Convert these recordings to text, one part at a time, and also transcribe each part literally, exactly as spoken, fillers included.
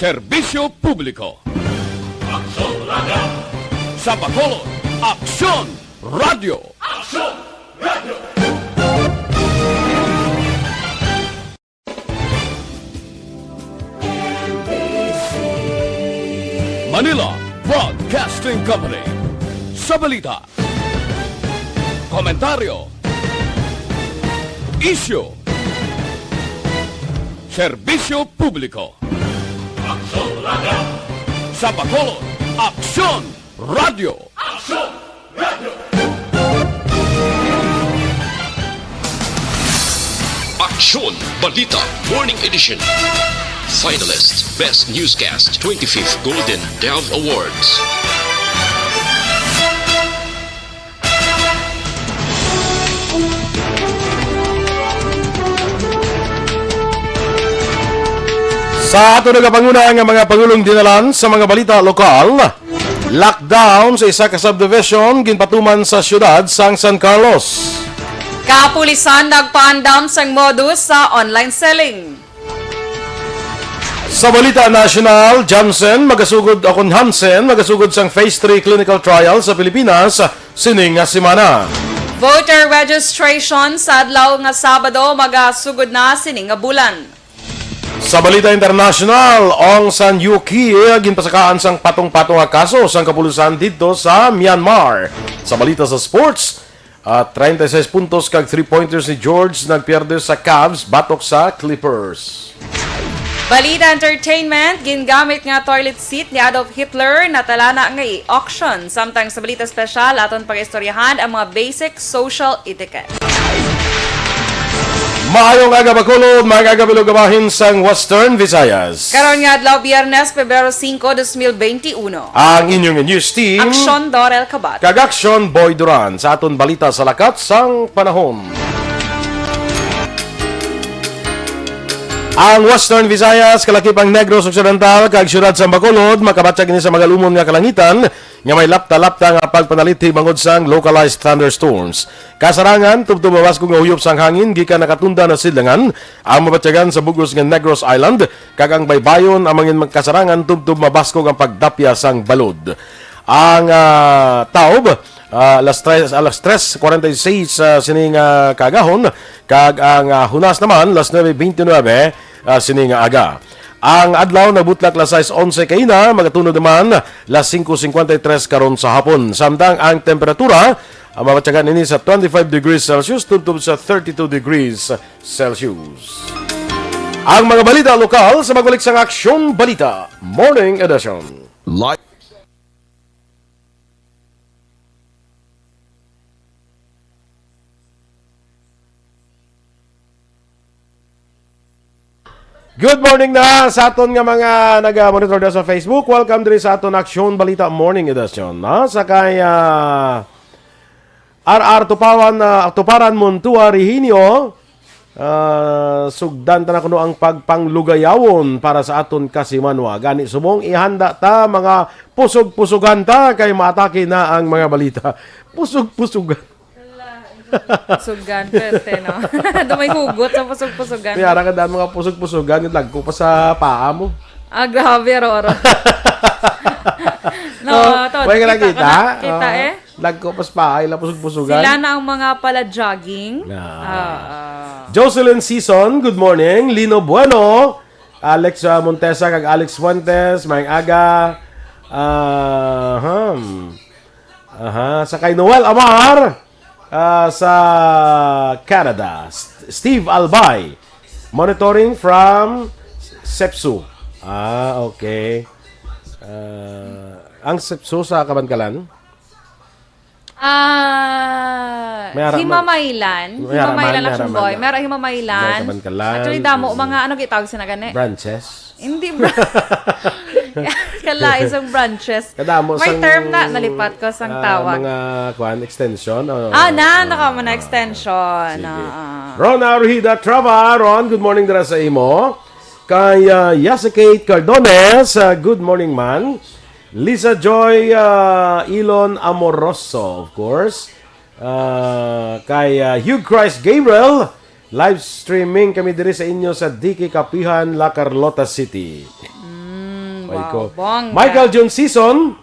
Serbisyo publiko. Aksyon Radio. Sa Bacolod, Aksyon Radio. Aksyon Radio. Manila Broadcasting Company. Sa balita, komentaryo, isyu, serbisyo publiko. Aksyon Radio. Sa Bacolod, Aksyon Radio. Aksyon Radio. Aksyon Balita Morning Edition. Finalist Best Newscast twenty-fifth Golden Dove Awards. Sa ato nagapanguna nga mga pangulong dinalan sa mga balita lokal, lockdown sa isa ka subdivision ginpatuman sa siyudad sang San Carlos. Kapulisan nagpaandam sang modus sa online selling. Sa balita nasyonal, Janssen magasugod, o kon Hansen magasugod sang phase three clinical trial sa Pilipinas sining nga semana. Voter registration sa adlaw nga Sabado magasugod na sining nga bulan. Sa balita internasyonal, Aung San Suu Kyi ginpasakaan sang patong-patong nga kaso sang kapulisan didto sa Myanmar. Sa balita sa sports, ah, treinta y seis puntos kag three-pointers ni George nagpierde sa Cavs batok sa Clippers. Balita entertainment, gingamit nga toilet seat ni Adolf Hitler natalana nga i-auction. Samtang sa balita espesyal, aton pag-istoryahan ang mga basic social etiquette. Maayong aga, Bacolod. Maayong aga, bilog nga bahin sang Western Visayas. Karon nga adlaw, Biyernes, Pebrero singko, dos mil benti uno. Ang inyong news team, Aksyon Dorel Kabat. Kag Aksyon Boy Duran sa aton balita sa lakat sang panahon. Ang Western Visayas, kalakip ang Negros Occidental, kag siyudad sang Bacolod, makabatyag ini sa magalumon nga kalangitan nga may lapta-lapta nga pagpanalithi bangod sang localized thunderstorms. Kasarangan, tubtob mabaskog nga huyop sang hangin gikan nakatundan na sidlangan ang mabatyagan sa bug-os nga Negros Island, kag ang baybayon ang mangin kasarangan tubtob mabaskog ang pagdapya sang balod. Ang, ah, taob, ah, alas tres, alas tres cuarenta y seis, ah, sini nga kaagahon, kag ang, ah, hunas naman, alas nuebe veintinuebe, ah, sini nga aga. Ang adlaw nagbutlak las sais onse kaina, magatunod naman las singko singkwenta y tres karon sa hapon. Samtang ang temperatura, ah, mabatyagan ini sa twenty-five degrees Celsius tubtob sa thirty-two degrees Celsius. Ang mga balita lokal sa magbalik sang Aksyon Balita Morning Edition. Live. Good morning na sa aton nga mga naga-monitor na sa Facebook. Welcome diri sa aton Aksyon Balita Morning Edition, ha? Sa kay, ah, R R Tupawan, ah, Tuparan Montua Rehinio, ah, sugdan ta na kuno ang pagpanglugayawon para sa aton kasimanwa. Gani, subong ihanda ta, mga pusog-pusugan ta, kay maatake na ang mga balita. Pusog-pusugan. Sugan, perte, no? Dumay hugot sa pusog-pusugan. May ara ka daan mga pusog-pusugan, yung lagko pa sa paa mo. Ah, grabe, aro, aro. No, Oh, to, may ka kita nakita? ko na. Kita, Oh. eh. Lagko pa sa paa, ila pusog-pusugan. Sila na ang mga pala jogging. Ah. Ah, ah. Jocelyn Season, good morning. Lino Bueno, Alex, ah, Montesa, kag Alex Fuentes, maayong aga. Ah, hmm. Aha, sa kay Noel Amar, ah, sa Canada. S-, Steve Albay, monitoring from Sepsu. Ah, okay. Ah, ang Sepsu sa Kabankalan? Ah, May ara-, Himamaylan. May ara-, Himamaylan, may Action ara-, Boy. may ara-, May ara-, Himamaylan. may Kabankalan. Actually, damo, Mm. mga, ano, gitawag sila gani? Branches. Hindi, bra-, kalain sang branches. Kadamo May sang, term na, nalipat ko sang ah, tawag. mga, kuan, extension, o, Ah, na, ah, naka mo na ah, extension. Sige. Ah, ah. Ron Arujida Trava, Ron, good morning dira sa imo. Kay, ah, Yasa Kate Cardones, ah, good morning, man. Lisa Joy, ah, Ilon Amoroso, of course. Ah, kay, ah, Hugh Christ Gabriel, live streaming kami diri sa inyo sa D K Kapihan, La Carlota City. Mm. Wow, ko. Bongga. Michael Jun Season,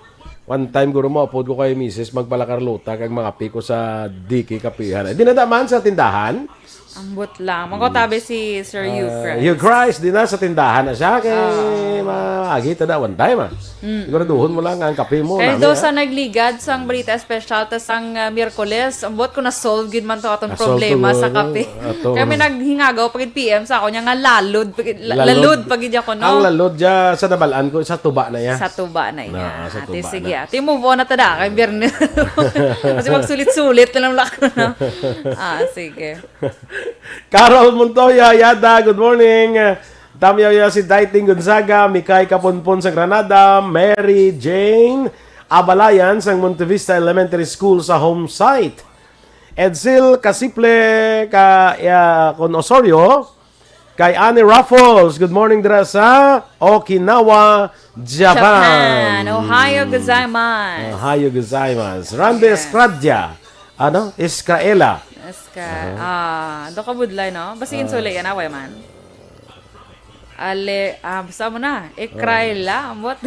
one time guro mo, upod ko kay misis, magpala Carlota, kag makape ko sa D K Kapihan. Ay, di na naman sa tindahan. Ambot lang. Mangkutabi si Sir Hugh Ah, Christ. Hugh Christ, di na sa tindahan na siya. Kay Ah. maagi ta na one time, ah. Mm. Siguraduhon mo lang ang kape mo, Kaya nami, daw ah. sa nagligad sang balita espesyal ta sang, ah, Miyerkules, ambot ko na-solve gid man to atong Na-solve problema to, sa ano, kape. ato. Kami naghingagaw pag P M sa ako niya nga lalod, pag, la-, Lalod. lalod pag ako, no? Ang lalod dya sa nabalaan ko, sa tuba na ya. Sa tuba na iya. Na, sa Ate, tuba sige, na. ate, move on na ta da, kay Biyernes. Kasi magsulit-sulit na lang lang, no? Ah, sige. Carol Montoya Yada, good morning. Tamyaw ya si Daiting Gonzaga, Mikay Kaponpon sa Granada, Mary Jane Abalayan sang Montevista Elementary School sa home site. Edsil Kasiple ka, ya, kon Osorio, kay Annie Raffles, good morning dira sa Okinawa, Japan. Japan. Ohayo gozaimasu. Ohayo gozaimasu. Randy Yes. Escradia. Ano? Escraela. Eska, Aha. ah, do ka budlay, no? Basta Ah. insuli yan, away man. Ale, ah, basta mo na. Ikraela, ambot.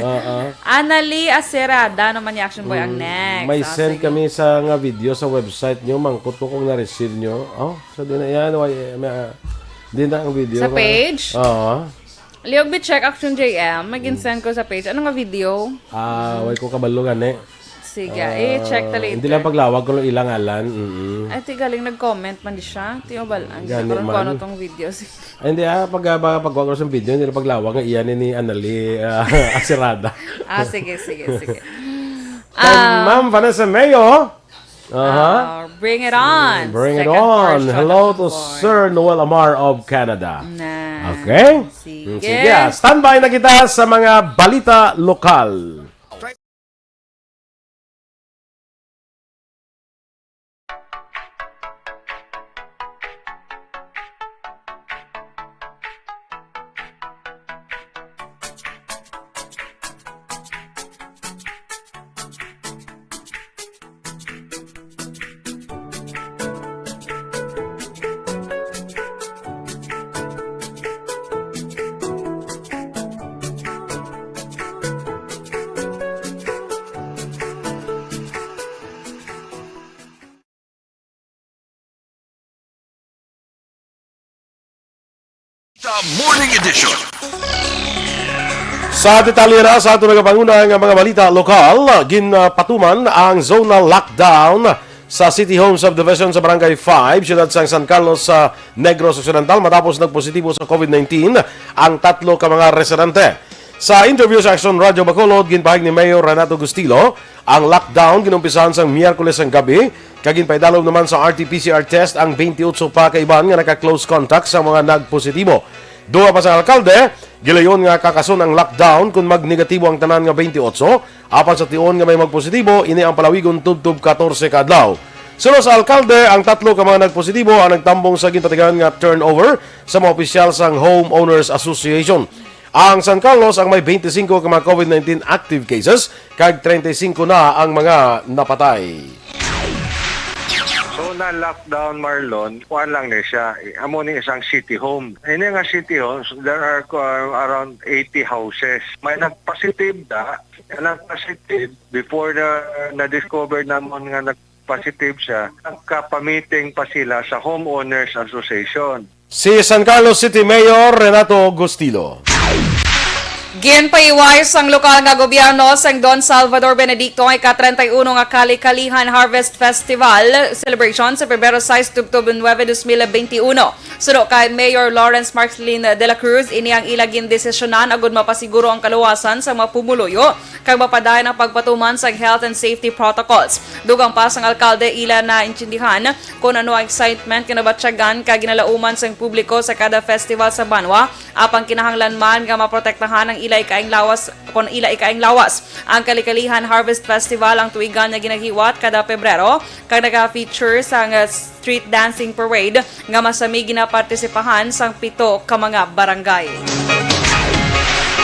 Oo. Annalie Acerada naman ni Action Boy ang Mm, next. may Ah, send sige. kami sa nga video sa website nyo. Mangkot ko kung na-receive nyo. Oh, so di na yan. Why, eh, may, ah, di na ang video Sa nga. page? Oo. Liog bi check Action J M. May Mm. ginsend ko sa page. Ano nga video? Ah, why ko kabalo gani? Sige, Ah, i-check ta later. hindi lang paglawag ko lang ilang alan. Mm-mm. Ay, ti galing nag-comment man di siya. Ti mabal-an. Gani Karon man. ko ano tong video. Sige. Ay, hindi, ah, pag, ah, pag, pagkuha ko sa video, hindi na paglawag nga iyan ni Anali, ah, Asirada. Ah, sige, sige, sige. Kay Ah. Ma'am Vanessa Mayo. Aha. Ah, bring it on. Bring it Second on. portion Hello of to the Sir Noel Amar of Canada. Na. Okay? Sige. Mm, sige, ah, standby na kita sa mga balita lokal. The Morning Edition. Sa detalye na sa ato nagapanguna nga mga balita lokal, ginpatuman ang zonal lockdown sa City Home Subdivision sa Barangay five, siyudad sang San Carlos sa Negros Occidental, matapos nagpositibo sa COVID nineteen ang tatlo ka mga residente. Sa interview sa Action Radio Bacolod, ginpahayag ni Mayor Renato Gustilo, ang lockdown ginumpisahan sang Miyerkules sang gabi, kag ginpaidalom naman sa R T P C R test ang twenty-eight pa ka iban nga naka-close contact sa mga nagpositibo. Duha pa sa alkalde, gilayon nga kakason ang lockdown kon magnegatibo ang tanan nga twenty-eight, apan sa tion nga may magpositibo, ini ang palawigon tubtob katorse ka adlaw. Suno sa alkalde, ang tatlo ka mga nagpositibo ang nagtambong sa ginpatigayon nga turnover sa mga opisyal sang Homeowners Association. Ang San Carlos ang may twenty-cinco ka mga COVID nineteen active cases, kag treinta y cinco na ang mga napatay. So, na lockdown, Marlon, kuan lang ni siya. Eh, amo ni isang city home. Ini nga city homes, there are, uh, around eighty houses. May nag-positive na, ang nag-positive, before na, na-discover namon nga nag-positive siya, nagkapamiting pa sila sa Homeowners Association. Si San Carlos City Mayor Renato Gustilo. Ginpaiway sang lokal nga gobyerno sang Don Salvador Benedicto ang ika-treinta y uno nga Kalikalihan Harvest Festival celebration sa Pebrero sais tubtob nuebe, dos mil beintiuno. Suno kay Mayor Lawrence Marcelin de la Cruz, ini ang ila gindesisyonan agud mapasiguro ang kaluwasan sa mga pumuluyo kag mapadayon ang pagpatuman sang health and safety protocols. Dugang pa sang alkalde, ila naintindihan kon ano ang excitement nga nabatyagan kag ginalauman sang publiko sa kada festival sa banwa, apang kinahanglan man nga maprotektahan ang ila ikaayong lawas, kon ila ikaayong lawas. Ang Kalikalihan Harvest Festival ang tuigan nga ginahiwat kada Pebrero kag naga-feature sang street dancing parade nga masami ginapartisipahan sang pito ka mga barangay.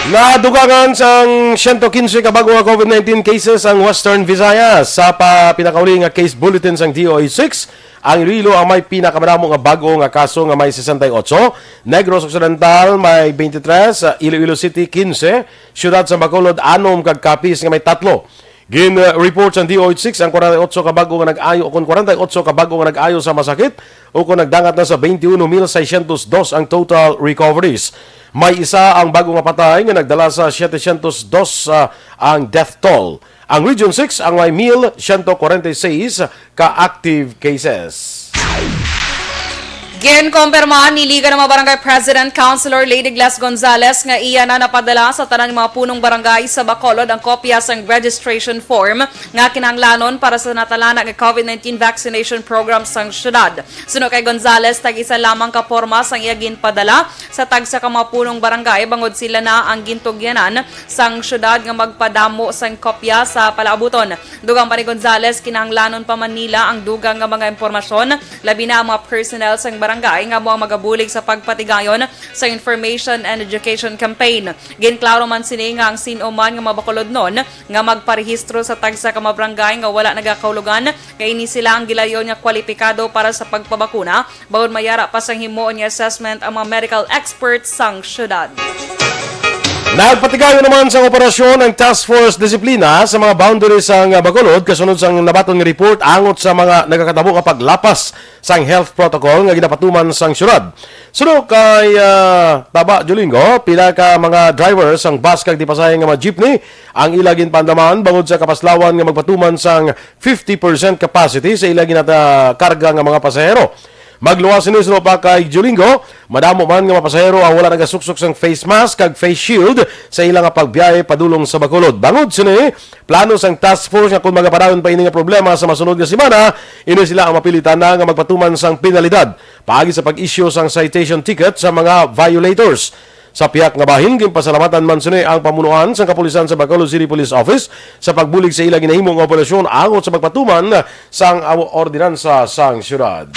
Nadugangan sang siyento kinse ka bag-o nga COVID nineteen cases ang Western Visayas. Sa pa-, pinakauli nga case bulletin sang D O H six, ang Iloilo ang may pinakamadamo nga bag-o nga kaso nga may sesenta y ocho, Negros Occidental may twenty-three, Iloilo City quince, Siyudad sa Bacolod anom, kag Capiz nga may tatlo. Gin-report sang D O H six ang kwarenta y ocho ka bag-o nga nag-ayo, o kon kwarenta y ocho ka bag-o nga nag-ayo sa masakit, o kon nagdangat na sa twenty-one mil seiscientos dos ang total recoveries. May isa ang bag-o nga patay nga nagdala sa setecientos dos, ah, ang death toll. Ang Region six ang may mil siyento kwarenta y seis ka active cases. Ginkumpirma ni Liga ng mga Barangay President Councilor Lady Gles Gonzales nga iya na napadala sa tanan nga mga punong barangay sa Bacolod ang kopya sang registration form nga kinahanglanon para sa natalana nga COVID nineteen vaccination program sang syudad. Suno kay Gonzales, tag-isa lamang ka porma sang iya ginpadala sa tagsa ka mga punong barangay, bangod sila na ang gintugyanan sang syudad nga magpadamo sang kopya sa palaabuton. Dugang pa ni Gonzales, kinahanglanon pa man nila ang dugang nga mga impormasyon, labi na ang mga personnel sang barangay nga amo ang magabulig sa pagpatigayon sa information and education campaign. Ginklaro man sini nga ang sin-o man nga mga Bacolodnon nga magparehistro sa tagsa ka mga barangay nga wala nagakahulugan nga ini sila ang gilayon nga kwalipikado para sa pagpabakuna, bangod mayara pa sang himuon nga assessment ang mga medical experts sang syudad. Nagpatigayon naman sang operasyon ang Task Force Disiplina sa mga boundaries sang Bacolod kasunod sang nabaton nga report angot sa mga nagakatabo nga paglapas sang health protocol nga ginapatuman sang syudad. Suno kay, ah, Taba Jolingo, pila ka mga driver sang bus kag tipasahe nga mga jeepney ang ila ginpaandaman bangod sa kapaslawan nga magpatuman sang fifty percent capacity sa ila ginata-, karga nga mga pasahero. Magluwas sini, suno pa kay Jolingo, madamo man nga mga pasahero ang wala nagasuksok sang face mask kag face shield sa ila nga pagbiyahe padulong sa Bacolod. Bangod sini, plano sang task force nga kung magapadayon pa ini nga problema sa masunod nga semana, ini sila ang mapilitan na nga magpatuman sang penalidad paagi sa pag-issue sang citation ticket sa mga violators. Sa pihak nga bahin, ginpasalamatan man sini ang pamunuan sang kapulisan sa Bacolod City Police Office sa pagbulig sa ila ginahimo nga operasyon angot sa pagpatuman sang aw-, ordinansa sang syudad.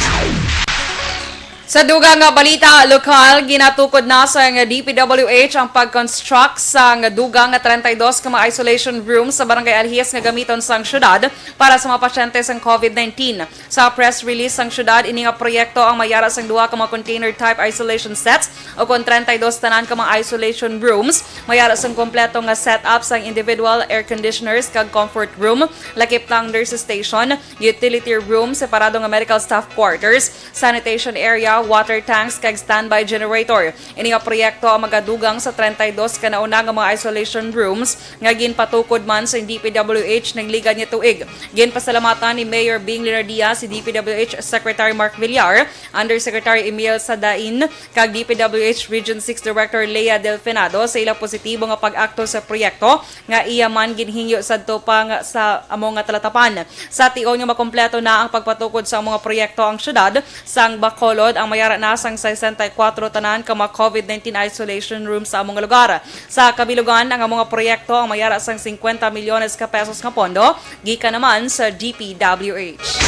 Sa dugang nga balita lokal, ginatukod na sang D P W H ang pag-construct sang dugang nga treinta y dos ka mga isolation room sa Barangay Alhies nga gamiton sang syudad para sa mga pasyente sang COVID nineteen. Sa press release sang syudad, ini nga proyekto ang mayara sang duha ka mga container type isolation sets o kon treinta y dos tanan ka mga isolation rooms, mayara sang kompleto nga setup sang individual air conditioners kag comfort room, lakip lang nurse station, utility room, separado nga medical staff quarters, sanitation area, water tanks, kag standby generator. Ini nga proyekto ang magadugang sa treinta y dos ka nauna nga mga isolation rooms nga ginpatukod man sa D P W H nagligad nga tuig. Ginpasalamatan ni Mayor Bing Leonardia si D P W H Secretary Mark Villar, Undersecretary Emil Sadain, kag D P W H Region six Director Lea Delfinado sa ilang positibo nga pag-akto sa proyekto nga iya man ginhingyo sadto pa nga sa amo nga talatapan. Sa tion nga makompleto na ang pagpatukod sa amo nga proyekto ang syudad sang Bacolod ang mayara na sang sesenta y kuwatro tanan ka mga COVID nineteen isolation room sa amo nga lugar. Sa kabilugan, ang amo nga proyekto ang mayara sang singkwenta milyones ka pesos nga pondo gikan naman sa D P W H.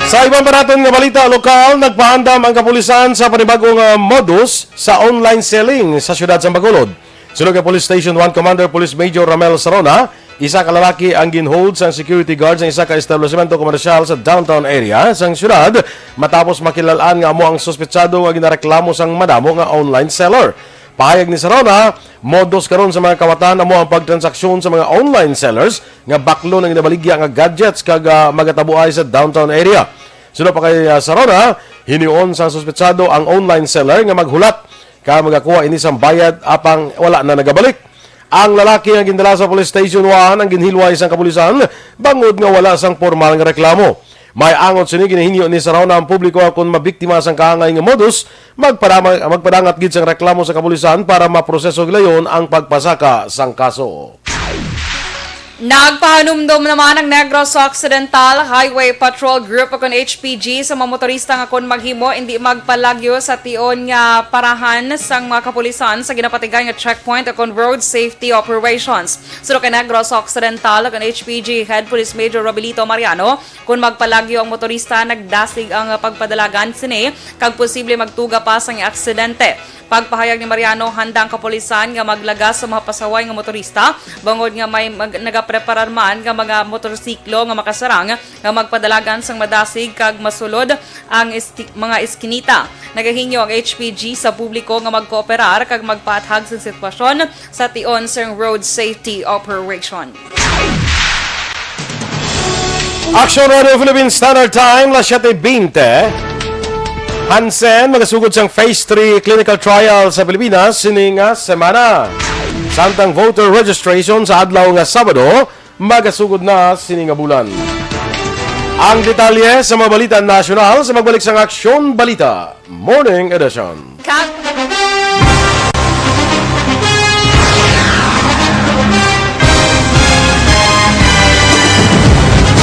Sa iban pa naton nga balita lokal, nagpaandam ang kapulisan sa panibag-o nga modus sa online selling sa siyudad sa Bacolod. Suno kay Police Station one Commander Police Major Ramel Sarona, isa ka lalaki ang ginhold sang security guard sa isa ka establishmento komersyal sa downtown area sang siyudad matapos makilal-an nga amo ang suspetsado nga ginareklamo sang madamo nga online seller. Pahayag ni Sarona, modus karon sa mga kawatan amo ang pagtransaksyon sa mga online sellers nga baklon ang ginabaligya nga gadgets kag, ah, magatabuay sa downtown area. Suno pa kay, ah, Sarona, hiniuon sa suspetsado ang online seller nga maghulat kag magakuha ini sang bayad apang wala na nagabalik. Ang lalaki nga gindala sa Police Station one ang ginhilway sang kapulisan bangod nga wala sang pormal nga reklamo. May angot sini, ginahingyo ni Sarona ang publiko kon mabiktima sang kaangay nga modus, magpadama-, magpadangat gid sang reklamo sa kapulisan para maproseso gilayon ang pagpasaka sang kaso. Nagpahanumdom naman ang Negros Occidental Highway Patrol Group o kon H P G sa mga motorista nga kon maghimo, indi magpalagyo sa tion nga parahan sang mga kapulisan sa ginapatigay nga checkpoint o kon road safety operations. Suno kay Negros Occidental o kon H P G Head Police Major Robilito Mariano, kon magpalagyo ang motorista, nagdasig ang pagpadalagan sini kag posible magtuga pa sang aksidente. Pagpahayag ni Mariano, handa ang kapulisan nga maglagas sa mga pasaway nga motorista, bangod nga may mag-, nagapreparar man nga mga motorsiklo nga makasarang nga magpadalagan sang madasig kag masulod ang esti-, mga eskinita. Nagahingyo ang H P G sa publiko nga magkooperar kag magpaathag sa sitwasyon sa tion sang road safety operation. Action Radio Philippines Standard Time, las siete veinte. Hansen, magasugod sang phase three clinical trial sa Pilipinas sini nga semana. Samtang voter registration sa adlaw nga Sabado, magasugod na sini nga bulan. Ang detalye sa mga balita nasyonal sa pagbalik sang Aksyon Balita Morning Edition. Kag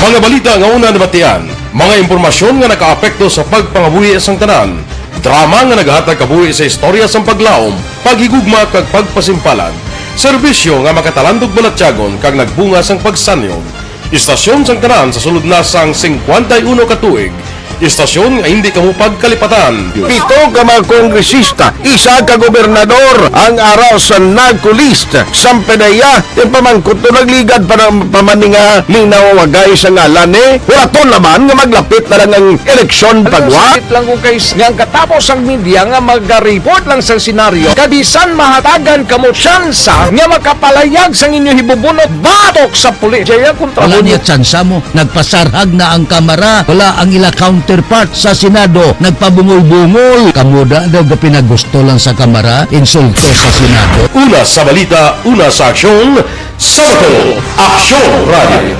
Mga balita nga una nabatian, mga impormasyon nga nakaapekto sa pagpangabuhi sang tanan, drama nga naghatag kabuhi sa istorya sang paglaom, paghigugma kag pagpasimpalan, serbisyo nga makatalandog balatyagon kag nagbunga sang pagsanyog. Istasyon sang tanan sa sulod na sang singkwenta y uno ka tuig. Istasyon nga hindi kamo pagkalipatan. Pito ka mga kongresista, isa ka gobernador ang ara sa narco list. Sampedeya, yung pamangkot to nagligad pa ng pamaninga, linaw wagay sa ngalan eh. Wala to naman nga maglapit na lang ang eleksyon. Ano, pagwa? Sakit lang kung kay s-, nga ang katapos ang media nga mag-report lang sa senaryo, kabisan mahatagan kamo tsansa nga makapalayag sang inyo hibubunot batok sa pulis. Jaya kontra. Wala mo niya tsansa mo. Nagpasarhag na ang kamara. Wala ang ila counterpart sa Senado. Nagpabungol-bungol. Kamo da daw gapinagusto lang sa kamara. Insulto sa Senado. Una sa balita, una sa aksyon, sa Bato, Aksyon Radio.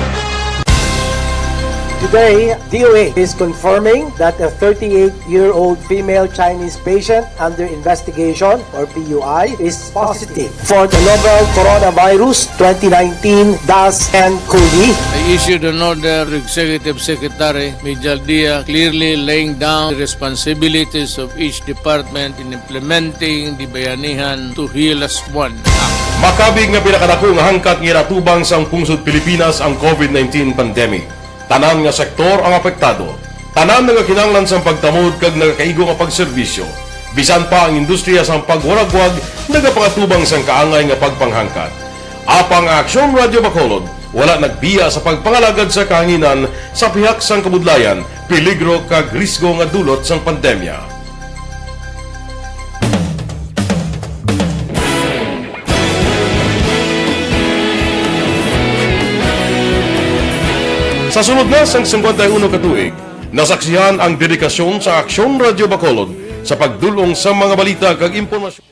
Today, D O A is confirming that a thirty-eight-year-old female Chinese patient under investigation, or P U I, is positive for the novel coronavirus twenty nineteen dash ten COVID. I issued an order to Executive Secretary Mijal Dia, clearly laying down the responsibilities of each department in implementing the Bayanihan to Heal As One Act. Makabig nga pinakadako nga hangkat nga ginatubang sang pungsod Pilipinas ang COVID nineteen pandemic. Tanan nga sektor ang apektado. Tanan nagakinahanglan sang pagtamod kag nagakaigo nga pagserbisyo. Bisan pa ang industriya sang pagwaragwag nagapangatubang sang kaangay nga pagpanghangkat. Apang ang Aksyon Radio Bacolod wala nagbiya sa pagpangalagad sa kahanginan sa pihak sang kabudlayan, peligro kag risgo nga dulot sang pandemya. Sa sulod na sang singkwenta y uno ka tuig, nasaksihan ang dedikasyon sa Aksyon Radio Bacolod sa pagdul-ong sa mga balita kag impormasyon.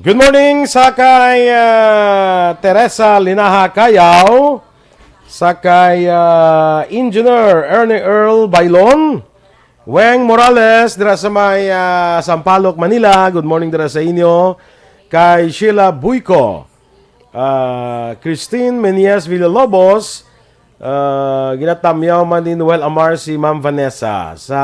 Good morning sa kay, ah, Teresa Linaha Cayaw, sa kay, ah, Engineer Ernie Earl Bailon, Weng Morales dira sa may, ah, Sampaloc, Manila. Good morning dira sa inyo. Kay Sheila Buico, ah, Christine Menias Villalobos, ah, ginatamyaw man ni Noel Amar si Ma'am Vanessa sa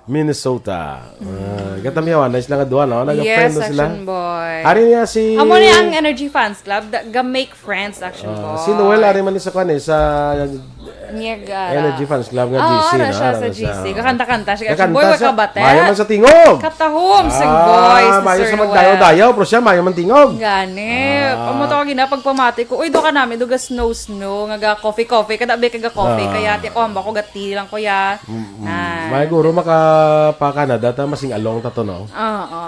Minnesota. Ah, gatamyawan na sila nga duha, no? Nag-friend Yes, na sila. Action Boy. Ari niya si Amo ni ang Energy Fans Club, da, ga make friends, Action Ah, Boy. Si Noel, ari man ni sa kwan eh, sa Niya ga-, Energy Fans Club nga Oo, G C, ara no? siya Ara sa na siya, G C. oo. Kakanta-kanta siya. Action Kakanta Boy, siya. Kabate. Mayo man sa tingog. Katahom, sing Ah, voice ni mayo Sir sa Noel. magdayaw-dayaw, pero siya mayo man tingog. Gani. Ah. Amo to ka gina, pagpamati ko, "Uy, do ka nami, do ga snow-snow, nga ga coffee-coffee, kada be ka ga coffee, Ah. kaya ti ako, hamba ko ga tea lang, kuya." Mm-mm. Ah. May guro maka pa Canada, ta masing along ta to, no? Oo.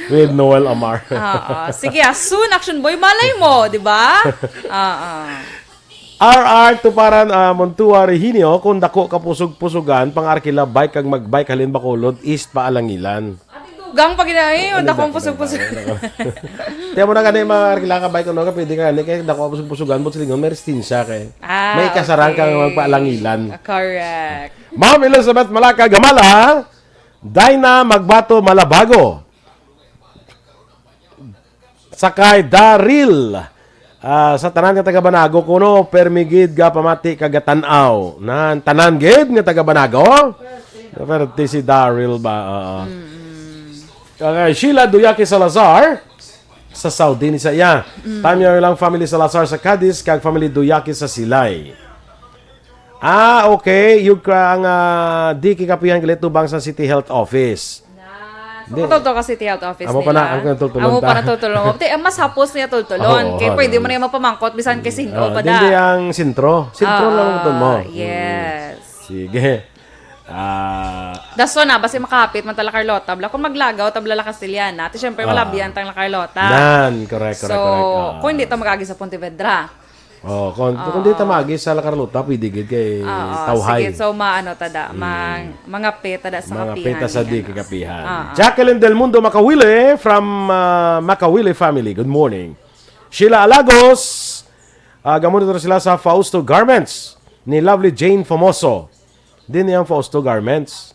With Noel Amar. Oo. Sige, ah, soon, Action Boy, malay mo, di ba? Oo. R R Tuparan, ah, Montua Reginio, kung dako ka pusog-pusugan, pang-arkila bike kag mag-bike halin Bacolod, East pa Alangilan. Gang pa gina, eh, Ano dakong ba? Pusog-pusog. Ano ba? Tiyan mo na gani, mga arkila ka bike, ano ka, pwede ka gani, kaya dako ka pusog-pusugan, but silingon, may resistensya kay. Ah, May kasarang ka okay. nga magpaalangilan. Ah, correct. Ma'am Elizabeth Malaka Gamala, Dinah Magbato Malabago. Sakay Daryl. Ah, sa tanan nga taga Banago, kuno permi gid ga pamati kag gatan-aw. Nan, tanan gid nga taga Banago? Perte si Daryl ba? Oo. Mm-mm. Kay Sheila Duyaki Salazar sa Saudi ni sa iya. Mm. Tamyaw lang family Salazar sa Cadiz kag family Duyaki sa Silay. Ah, okay. Yung ka-, ang, ah, di kikapihan gali tubang sa City Health Office. Hindi. Patultol ka City Health Office Amo pa na, nila. Ang tultulon Amo ta. pa na tultulon mo. Ti, mas hapos niya tultulon. Oo, Kay oo, pwede oo. mo na yung mapamangkot, bisan kay sin-o Ah, pa hindi da. ang sentro. Sentro lang ang mo. Ah, yes. Sige. Ah, Daso na, basi makahapit man tala Carlota. Bla, kung maglagaw, tabla la Castellana. Ti, syempre, Ah. malabian tang la Carlota. Nan, correct, correct, So, correct. Ah. kung hindi ta mag-agi sa Pontevedra. Oh, kung, kung di ta Ah. mag-agi sa la Carlota, pwede gid kay Ah, ah, Tawhay. sige. So, maano ta da, Mm. mang-, mangape ta da sa Mga kapihan peta sa niya, di no? kakapihan. Ah, ah. Jacqueline Del Mundo Makawili from, ah, Makawili family. Good morning. Sheila Alagos, ah, gamuno sila sa Fausto Garments ni Lovely Jane Famoso. Di niya ang Fausto Garments.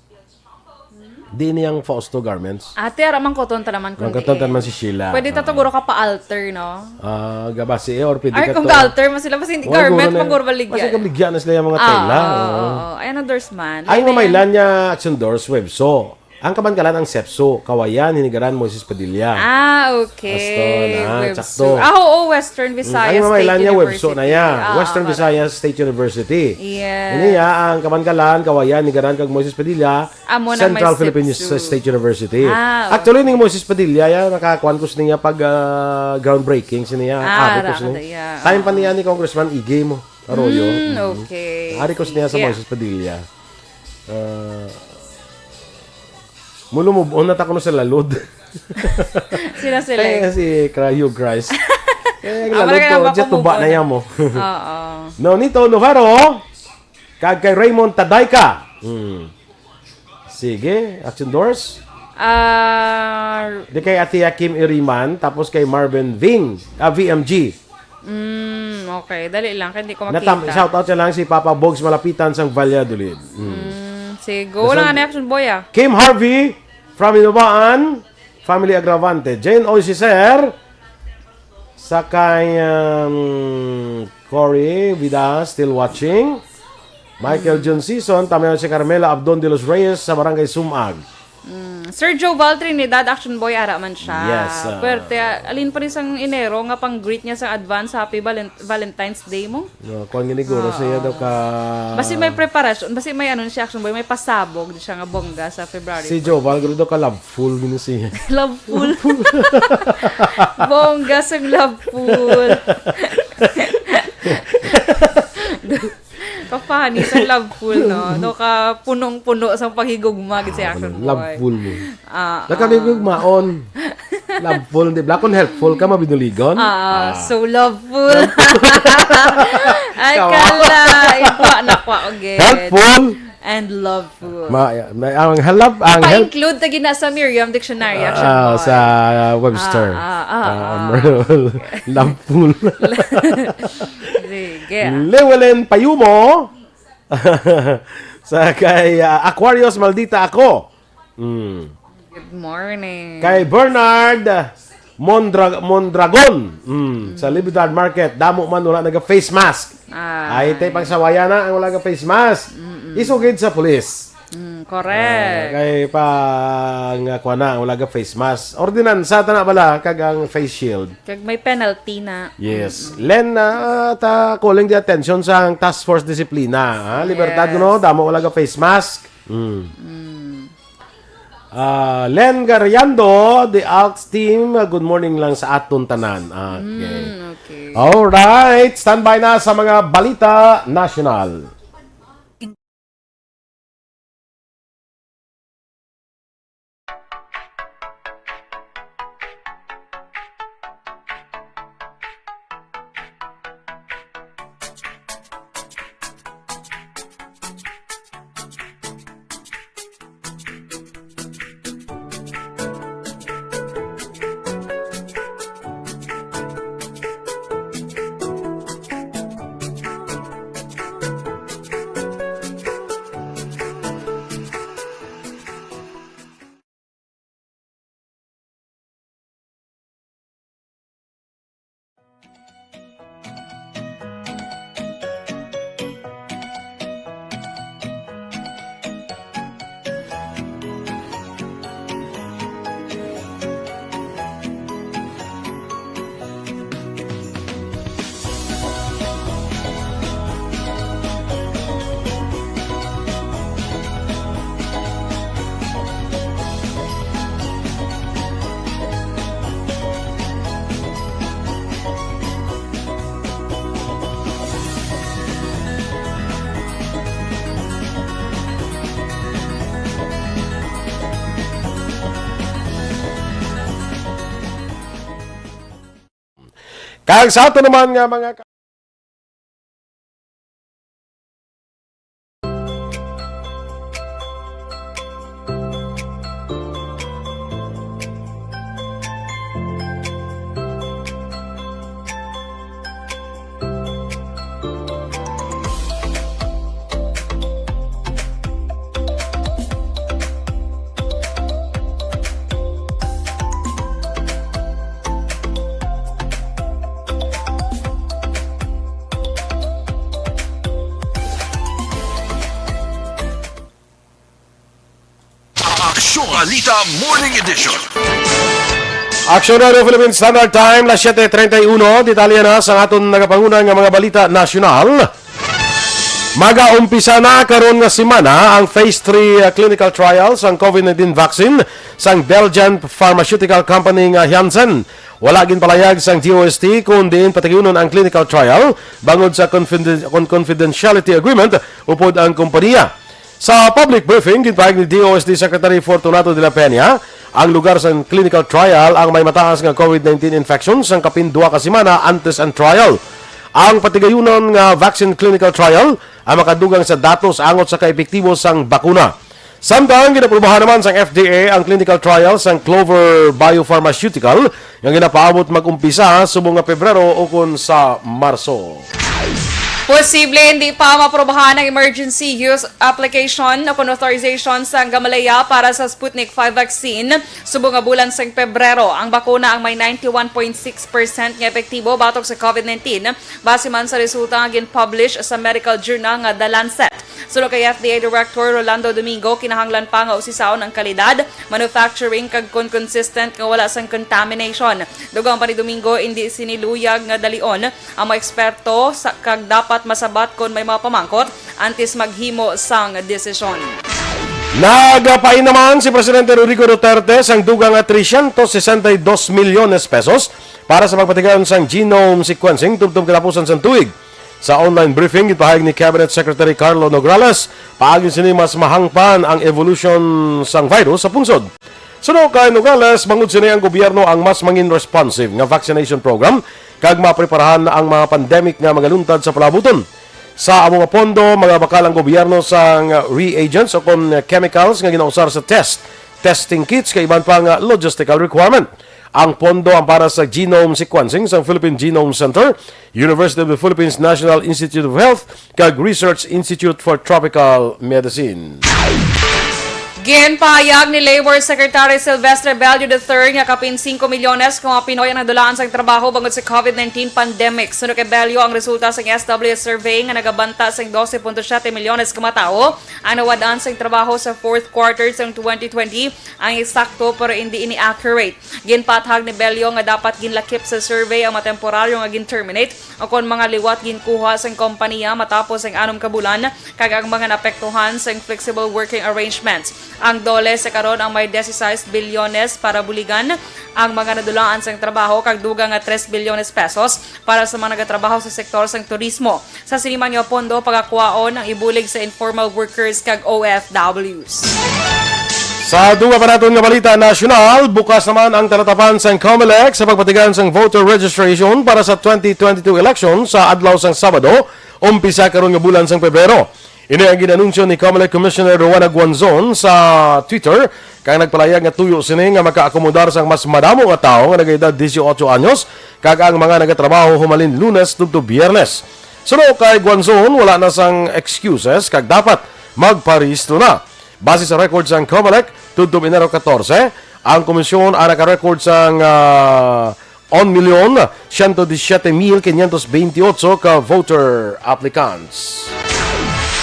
Di niya ang Fausto Garments. Ate, ara, mangkoton ta naman kundi Mangkoton ta eh. naman si Sheila. Pwede ta to, Ah. guro, ka pa-alter, no? Ah, gabasi eh, or pwede Ay, ka kung to. ka-alter, mas sila, mas hindi Wala, garment, guro na, maguro baligya. Mas nagabligya na sila yung mga Ah, tela. oo, Oo. oo. Ay, ano, Doors man? Ay, Ano yan? mamaylan niya, Action Doors, Webso. Ang kabankalan ang Sepso, Kawayan, Hinigaran, Moises Padilla. Ah, okay. Basta na, Webso. sakto. Ah, oo, Western Mm, Visayas ay, mamaylan State niya, Webso na University. ya. Ah, Western correct. Visayas State University. Yes. Ini ya, ang kabankalan, Kawayan, Hinigaran, kag Moises Padilla, Amo na Central may Philippine Sepso. State University. Ah, Actually, okay. ning Moises Padilla, ya, nakakuan ko sa niya pag, ah, groundbreaking, sa niya, Ah, ari ko ra sa niya. ka da, yeah. Time pa Oo. niya ni Congressman Iggy mo, Arroyo. Mm, Mm. okay. Ari ko sa niya sa Sige. Moises Padilla. Ah, mulumubon na ta kuno sa lalod. Sila, sila. Kaya si Cryo Christ. Kaya ang Ah, lalod marami ka ko, na diyan tuba makumubon. na yan mo. Oo. No, Nito Novaro, kag kay Raymond Tadayka. Hmm. Sige, Action Doors. Ah, Di kay Ate Kim Iriman, tapos kay Marvin Ving, ah, V M G. Mm, okay. Dali lang, kay hindi ko Natam-, makita. shout out siya lang si Papa Bogs Malapitan sang Valladolid. Mm. Mm, sige. Go Basta lang, ano, Action Boy, ah. Kim Harvey from Inubaan, family Agravante. Jane Oy, si Sir. Sa kay, um, Cory Vida, still watching. Michael Mm. John Season, tamayon si Carmela Abdon de los Reyes sa Barangay Sumag. Mm. Sir Joval Trinidad, Action Boy, ara man siya. Yes, ah. Pwerte, ah, alin pa rin sang Enero nga pang-greet niya sa advance Happy Valen-, Valentine's Day mo? No, kung gini guro Ah, siya daw oo. ka Basi may preparasyon, basi may ano siya, Action Boy, may pasabog di siya nga bongga sa February Si four. Joval, guro daw ka loveful gini siya. Loveful. Bongga sang loveful. Kapahani sang loveful, no? No, ka punong-puno sang paghigugma, gid si Ah, Action Boy. loveful mo. Ah, Nagkabigog ah. maon. Loveful, di ba? Kung helpful ka, mabinuligon. Ah, Ah. so loveful. Ay, Kawawa. kala. Ikwa na kwa, okay. Helpful. And loveful. Ma-, ma-, ang halap, ang help- Pa-include ta gina sa Merriam Dictionary, Action Ah, Boy. sa Webster. Ah, ah, ah, Ah, ah. loveful. Sige. Llewellyn Payumo. Sa kay, ah, Aquarius, maldita ako. Mm. Good morning. Kay Bernard Mondra-, Mondragon. Mm. Sa Libertad Market, damo man wala naga face mask. Ah. Ay, tay, pagsawaya na ang wala ga face mask. Mm-mm. Isugid sa pulis. Mm, correct. Ah, kay pa nga kuha na, wala ga face mask. Ordinansa, tana bala, kag ang face shield. Kag may penalty na. Yes. Mm-mm. Len, ah, ta calling the attention sa Task Force Disiplina, ha? Libertad, Yes. no? Damo wala ga face mask. Mm. Mm. Ah, Len Gariando, the Alps team, ah, good morning lang sa aton tanan. Ah, okay. Mm, okay. Alright, standby na sa mga balita national. Kag sa ato naman nga mga ka- Aksyon Balita Morning Edition. Aksyon Radio Philippine Standard Time, las siete treinta y uno. Detalye na sa aton nagapanguna nga mga balita nasyonal. Magaumpisa na karon nga semana ang phase three, uh, clinical trial sang COVID nineteen vaccine sang Belgian pharmaceutical company nga Janssen. Wala ginpalayag sang D O S T kon diin patigayunon ang clinical trial bangod sa confiden-, kon confidentiality agreement upod ang kompanya. Sa public briefing, ginpahayag ni D O S T Secretary Fortunato de la Peña, ang lugar sang clinical trial ang may mataas nga COVID nineteen infection sang kapin duha ka semana antes ang trial. Ang patigayunon nga vaccine clinical trial ang makadugang sa datos angot sa kaepektibo sang bakuna. Samtang ginaprubahan naman sang F D A ang clinical trial sang Clover Biopharmaceutical nga ginapaabot mag-umpisa subong nga Pebrero ukon sa Marso. Posible hindi pa maprobahan ang emergency use application o kon authorization sa Gamaleya para sa Sputnik five vaccine subong nga bulan sang Pebrero. Ang bakuna ang may ninety-one point six percent nga epektibo batok sa COVID nineteen, base man sa resulta nga gin-publish sa medical journal nga The Lancet. Suno kay F D A Director Rolando Domingo, kinahanglan pa nga usisaon ang kalidad, manufacturing, kag kon consistent nga wala sang contamination. Dugang pa ni Domingo, indi sini luyag nga dalion ang mga eksperto sa, kag dapat masabat kon may mga pamangkot antes maghimo sang desisyon. Nagapain naman si Presidente Rodrigo Duterte sang dugang nga trescientos sesenta y dos milyones pesos para sa pagpatigayon sang genome sequencing tubtob katapusan sang tuig. Sa online briefing, gipahayag ni Cabinet Secretary Carlo Nograles, paagi sini mas mahangpan ang evolution sang virus sa pungsod. Suno kay Nograles, bangod sini ang gobyerno ang mas mangin responsive nga vaccination program kag mapreparahan ang mga pandemic nga magaluntad sa palaabuton. Sa amo nga pondo, magabakal ang gobyerno sang reagents o kon chemicals nga ginausar sa test, testing kits, kag iban pa nga logistical requirement. Ang pondo ang para sa genome sequencing sang Philippine Genome Center, University of the Philippines National Institute of Health, kag Research Institute for Tropical Medicine. Ginpahayag ni Labor Secretary Silvestre Bello the third nga kapin singko milyones ka mga Pinoy ang nadulaan sang trabaho bangod sa COVID nineteen pandemic. Suno kay Bello, ang resulta sang S W S survey nga nagabanta sang dose punto siyete milyones ka mga tawo ang nawad-an sang trabaho sa fourth quarter sang twenty twenty, ang eksakto pero indi ini accurate. Ginpaathag ni Bello nga dapat ginlakip sa survey ang mga temporaryo nga gin-terminate o kon mga liwat ginkuha sang kompanya matapos ang anom ka bulan, kag ang mga naapektuhan sang flexible working arrangements. Ang DOLE sa karon ang may dieciséis bilyones para buligan ang mga nadulaan sang trabaho kag dugang nga tres bilyones pesos para sa mga nagatrabaho sa sektor sang turismo. Sa sini man nga pondo, pagakwaon ang ibulig sa informal workers kag O F Ws. Sa dugang pa naton nga balita nasyonal, bukas naman ang talatapan sang COMELEC sa pagpatigayon sang voter registration para sa twenty twenty-two election sa adlaw sang Sabado, umpisa karon nga bulan sang Pebrero. Ini ang gin-anunsyo ni COMELEC Commissioner Rowena Guanzon sa Twitter, kag nagpalayag nga tuyo sini nga makaakomodar sang mas madamo nga tawo nga nagaedad dieciocho anyos kag ang mga nagatrabaho humalin Lunes tubtob Biyernes. Suno kay Guanzon, wala na sang excuses kag dapat magparehistro na. Base sa record sang COMELEC, tubtob Enero katorse, ang komisyon ang naka-record sang, ah, un milyon siyento disiyete mil quinientos veintiocho ka voter applicants.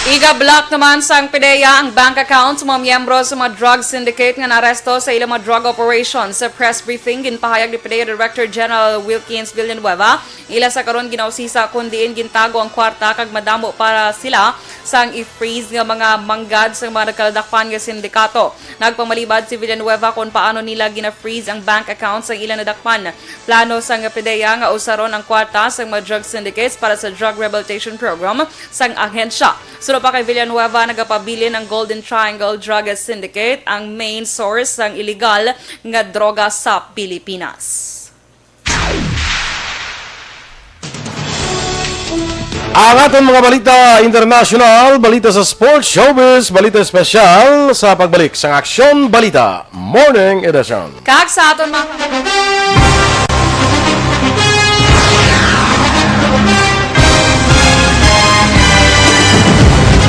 Iga-block naman sang PDEA ang bank account sa mga miyembro sa mga drug syndicate nga naaresto sa ilang mga drug operation. Sa press briefing, ginpahayag ni PDEA Director General Wilkins Villanueva, ila sa karon ginausisa kon diin gintago ang kwarta kag madamo para sila sang i-freeze nga mga manggad sang mga nagkaladakpan nga sindikato. Nagpamalibad si Villanueva kon paano nila gina-freeze ang bank account sang ilang nadakpan. Plano sang PDEA nga usaron ang kwarta sang mga drug syndicates para sa drug rehabilitation program sang ahensya. Suno pa kay Villanueva, nagapabilin ang Golden Triangle Drug Syndicate, ang main source sang iligal nga droga sa Pilipinas. Ang aton mga balita international, balita sa sports, showbiz, balita espesyal sa pagbalik sang Aksyon Balita Morning Edition. Kag sa aton mga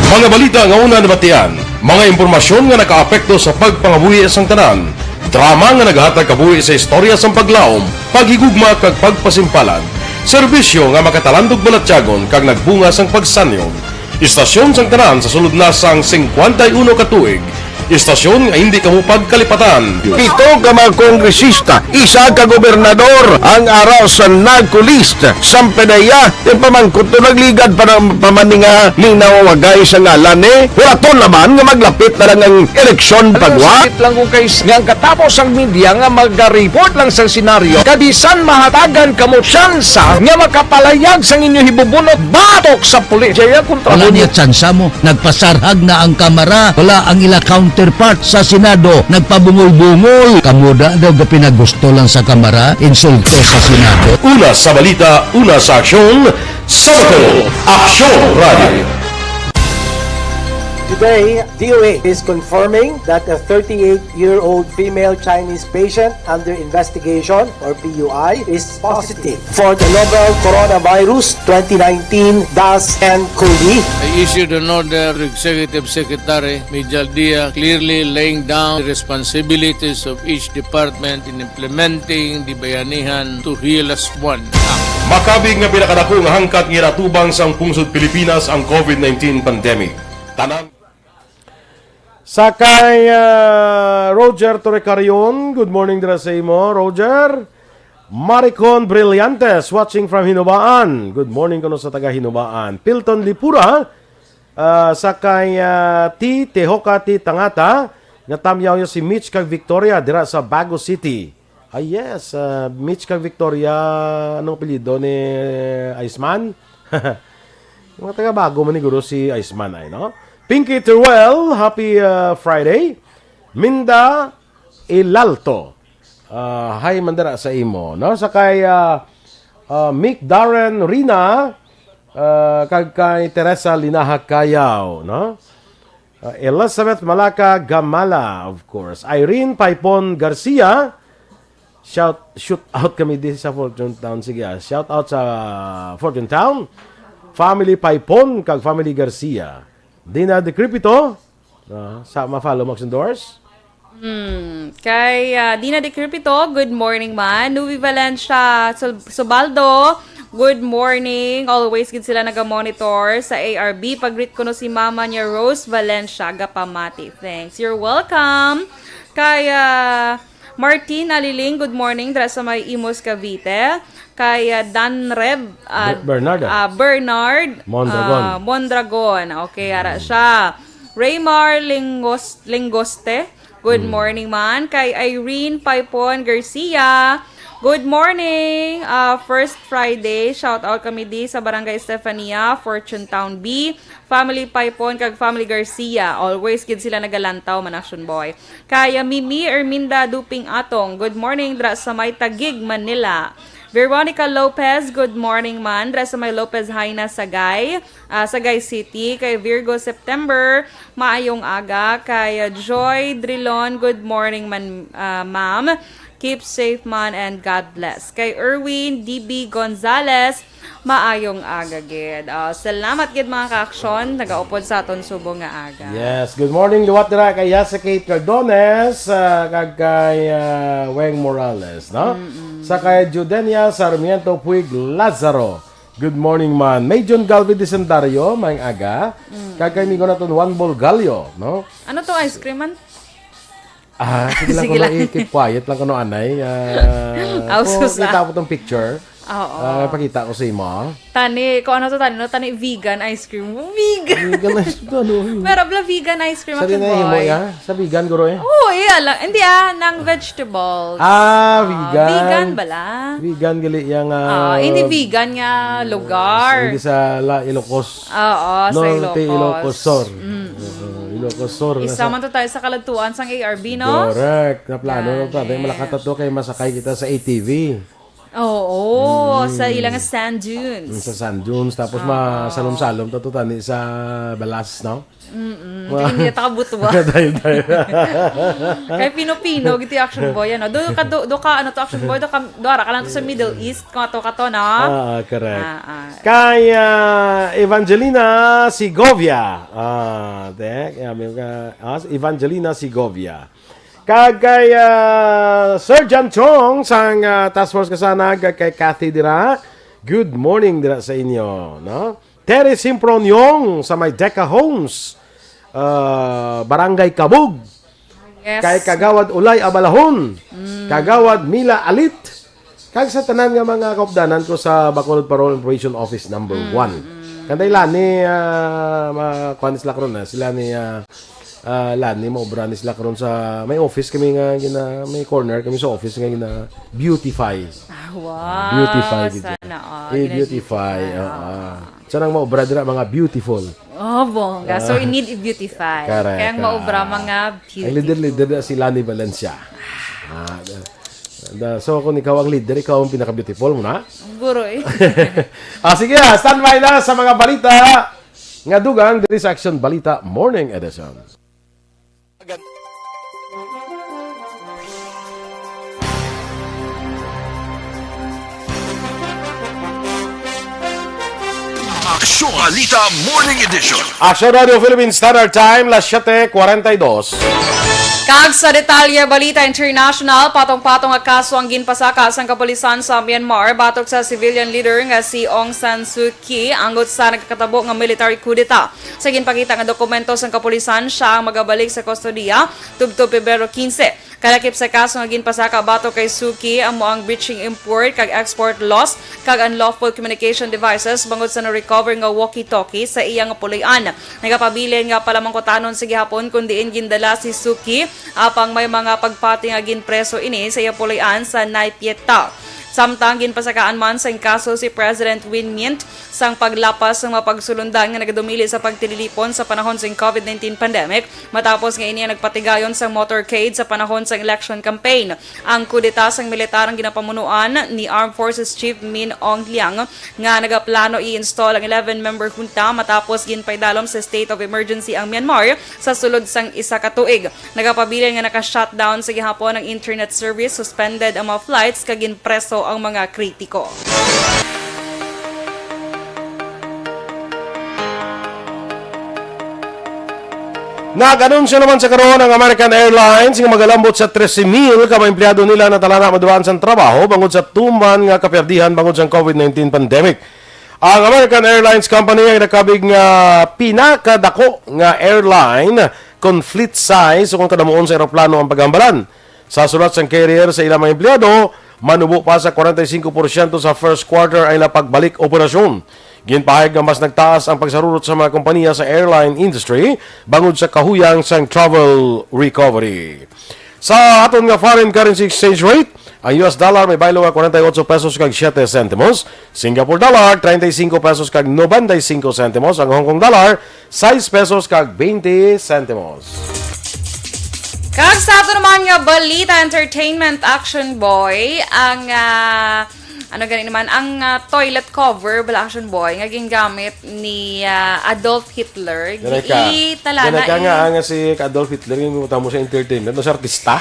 Mga balita nga una nabatian, mga impormasyon nga nakaapekto sa pagpangabuhi sang tanan, drama nga naghatag kabuhi sa istorya sang paglaom, paghigugma kag pagpasimpalan, serbisyo nga makatalandog balatyagon kag nagbunga sang pagsanyog. Istasyon sang tanan sa sulod na sang singkwenta y uno ka tuig, istasyon nga indi kamo pagkalipatan. Pito ka mga kongresista, isa ka gobernador ang ara sa NAGCO list. Sampanaya, yung pamangkot to nagligad pa ng pamaninga ni nawawagay sa ngalan ni Huraton naman nga maglapit na lang ang eleksyon pagwa. Sakit lang kung kay nga ang katapos ang media nga magareport lang sa senaryo, kabisan mahatagan kamo tsansa nga makapalayag sang inyo hibubunot batok sa pulis. Jaya kontra Wala mo. Niya tsansa mo. Nagpasarhag na ang Kamara. Wala ang ila counterpart sa Senado. Nagpabungol-bungol. Kamo da daw gapinagusto lang sa Kamara. Insulto sa Senado. Una sa balita, una sa aksyon, sa Aksyon Radio. Today, D O A is confirming that a thirty-eight-year-old female Chinese patient under investigation, or P U I, is positive for the novel coronavirus twenty nineteen dash N cov. I issued an order to Executive Secretary Mijal Dia, clearly laying down the responsibilities of each department in implementing the Bayanihan to Heal as One Act. Makabig nga pinakadako nga hangkat nga ginatubang sang pungsod Pilipinas ang covid nineteen pandemic. Tanan. Sa kay, ah, Roger Torrecarion, good morning dira sa imo, Roger. Maricon Brillantes, watching from Hinubaan. Good morning kuno sa taga Hinubaan. Pilton Lipura, ah, sa kay, ah, T Tehoka T Tangata, nga tamyaw niya si Mitch kag Victoria dira sa Bago City. Ah, yes, ah, Mitch kag Victoria, anong apelyido ni Iceman? Mga taga Bago man ni guro si Iceman ay, no? Pinky Teruel, happy, ah, Friday. Minda Ilalto, ah, hi man dira sa imo, no? Sa kay, ah, ah, Mick Darren Rina, ah, kag kay Teresa Linaha Kayaw, no? Ah, Elizabeth Malaka Gamala, of course. Irene Paipon Garcia, shout, shoot out kami di sa Fortune Town. Sige, ah, shout out sa Fortune Town. Family Paipon kag Family Garcia. Dina Decrepito, ah, sa ma-follow mo, endorse. Hmm. Kay, ah, Dina Decrepito, good morning man. Nuvi Valencia Sul-, Subaldo, good morning. Always gid sila naga-monitor sa A R B. Pag-greet kuno si mama niya, Rose Valencia, gapamati. Thanks. You're welcome. Kay, ah, Martina Liling, good morning. Dira sa may Imus, Cavite. Kay, ah, Dan Reb, ah, Ber-, Bernard, ah. Ah, Bernard, Mondragon. Ah, Mondragon. Okay, ara siya. Raymar Lingos-, Lingoste, good morning man. Kay Irene Paipon Garcia, good morning. Ah, first Friday, shout out kami di sa Barangay Estefania, Fortune Town B. Family Paipon kag Family Garcia, always gid sila nagalantaw, man, Action Boy. Kay, ah, Mimi Erminda Duping Atong, good morning dra sa may Taguig, Manila. Veronica Lopez, good morning man dra sa may Lopez Jaena, Sagay, ah, Sagay City. Kay Virgo September, maayong aga. Kay, ah, Joy Drilon, good morning man, ah, ma'am. Keep safe man and God bless. Kay Erwin D B Gonzalez, maayong aga gid. Ah, salamat gid, mga ka-aksyon, nagaupod sa aton subong nga aga. Yes, good morning liwat dira kay Yasa Kate Cardones, ah, kag kay, ah, Weng Morales, no? Sa kay Judenia Sarmiento Puig Lazaro. Good morning man. May John Galvin Desendario, maayong aga. Kag kay amigo naton Juan Bolgallo, no? Ano to, ice cream man? Ah, sige lang. Sige kuno lang. I-keep quiet lang kuno anay. Ah, Aw, oh, sus, kita ah. Mo tong picture. Oo. Ah, pakita ko sa imo. Tani, kung ano to, tani, no? Tani, vegan ice cream. Vegan. Vegan ice cream, ano? Meron bala vegan ice cream, sa action din na himo boy. Ya? Sa vegan, guro, eh? Oo, iya lang. Hindi, ah, nang vegetables. Ah, ah, vegan. Vegan bala. Vegan, gali yang, ah, ah, hindi vegan nga lugar. Hindi sa la, Ilocos. Oo, no, sa Ilocos. Ilocos Sur. Mm. Oo, Ilocos Sur. Isa man to tayo sa kaladtuan sang A R B, no? Correct. Naplano na to. Yes. Dahil malakat to kay masakay kita sa A T V. Oo, Mm. sa ilang sand dunes. Mm, sa sand dunes. Tapos Oo. masalom-salom to, to tani sa balas, no? Mm-mm. Wa- Kaya hindi takabutwa. Dahil, dahil. Kay Pino-Pino, giti Action Boy, ano? Do ka, do, do ka, ano to, Action Boy? Do ka, do ara ka lang to sa Middle East, kung ato ka to, no? Ah, correct. Ah, ah. Kay, ah, Evangelina Segovia. Ah, de, kaya may, ah, ah, Evangelina Segovia. Kag kay, ah, Sir John Chong sang, ah, Task Force Kasanag, kag kay Kathy dira. Good morning dira sa inyo, no? Terry Simproniong sa may Deca Homes, ah, Barangay Kabug. Yes. Kay Kagawad Ulay Abalahon, Mm. Kagawad Mila Alit, kag sa tanan nga mga kaupdanan ko sa Bacolod Parole Operation Office number Mm, one. mm. Kanday Lani, ah, ma-, kuan sila karon na. Sila ni, ah, ah, Lani, maobra ni sila karon sa, may office kami nga gina-, may corner kami sa office nga gina-beautify. Ah, wow. Beautify, gid. Sana all. I-beautify, Gina-beautify, oo. Oo. Sa nang maobra dira, mga beautiful. Oh, bongga. So, Ah. in need i-beautify. Correct. Kaya ang maobra, Ah. mga Ang beautiful. leader-leader na si Lani Valencia. Ah, da-, da-, so, kung ikaw ang leader, ikaw ang pinaka-beautiful mo na? Ang guro eh. Ah, sige, ah, standby na sa mga balita nga dugang diri sa Action Balita Morning Edition. Aksyon Balita Morning Edition. Aksyon Radio Philippine Standard Time, las siete cuarenta y dos. Kag sa detalye, balita international, patong-patong nga kaso ang ginpasaka sang kapulisan sa Myanmar batok sa civilian leader nga si Aung San Suu Kyi, anggot sa nagakatabo nga military coup d'etat. Sa ginpakita nga dokumento sang kapulisan, siya ang magabalik sa kustodiya tubtob Pebrero quince. Kalakip sa kaso nga ginpasaka batok kay Suu Kyi amo ang breaching import kag export laws kag unlawful communication devices bangod sa na-recover nga walkie-talkie sa iya nga puloy-an. Nagapabilin nga palamangkutanon sa gihapon kon diin gindala si Suu Kyi, apang may mga pagpati nga ginpreso ini sa iya puloy-an sa Naypyidaw. Samtang ginpasakaan man sang kaso si President Win Myint sang paglapas sang mga pagsulondan nga nagadumili sa pagtililipon sa panahon sang covid nineteen pandemic, matapos nga ini ang nagpatigayon sang motorcade sa panahon sang election campaign. Ang kudeta sang militar ang ginapamunuan ni Armed Forces Chief Min Aung Hlaing, nga nagaplano i-install ang eleven-member junta matapos ginpaidalom sa state of emergency ang Myanmar sa sulod sang isa ka tuig. Nagapabilin nga naka-shutdown sa gihapon ang internet service, suspended ang mga flights, kag ginpreso ang mga kritiko. Nag-anunsyo naman sa karon ang American Airlines nga magalambot sa trese mil ka mga empleyado nila na talana maduraan sang trabaho bangod sa tuman nga kaperdihan bangod sang covid nineteen pandemic. Ang American Airlines Company ang nakabig nga pinakadako nga airline kon fleet size o kon kadamuon sa eroplano ang paghambalan. Sa sulat sang carrier sa ilang mga empleyado, manubo pa sa kwarenta y singko porsyento sa first quarter ang ilang pagbalik operasyon. Ginpahayag nga mas nagtaas ang pagsarurot sa mga kompanya sa airline industry bangod sa kahuyang sang travel recovery. Sa aton nga foreign currency exchange rate, ang U S dollar may baylo nga kwarenta y ocho pesos kag siete sentimos, Singapore dollar, treinta y cinco pesos kag noventa y cinco sentimos, ang Hong Kong dollar, sais pesos kag veinte sentimos. Kag sa ato naman nga balita, entertainment, Action Boy, ang, ah, ano gani naman, ang, ah, toilet cover, bala, Action Boy, nga gingamit ni, ah, Adolf Hitler. Ganay ka. Giitalana Ganay ka nga, i- ah, nga si Adolf Hitler, yung mo siya entertainment, no, siya artista.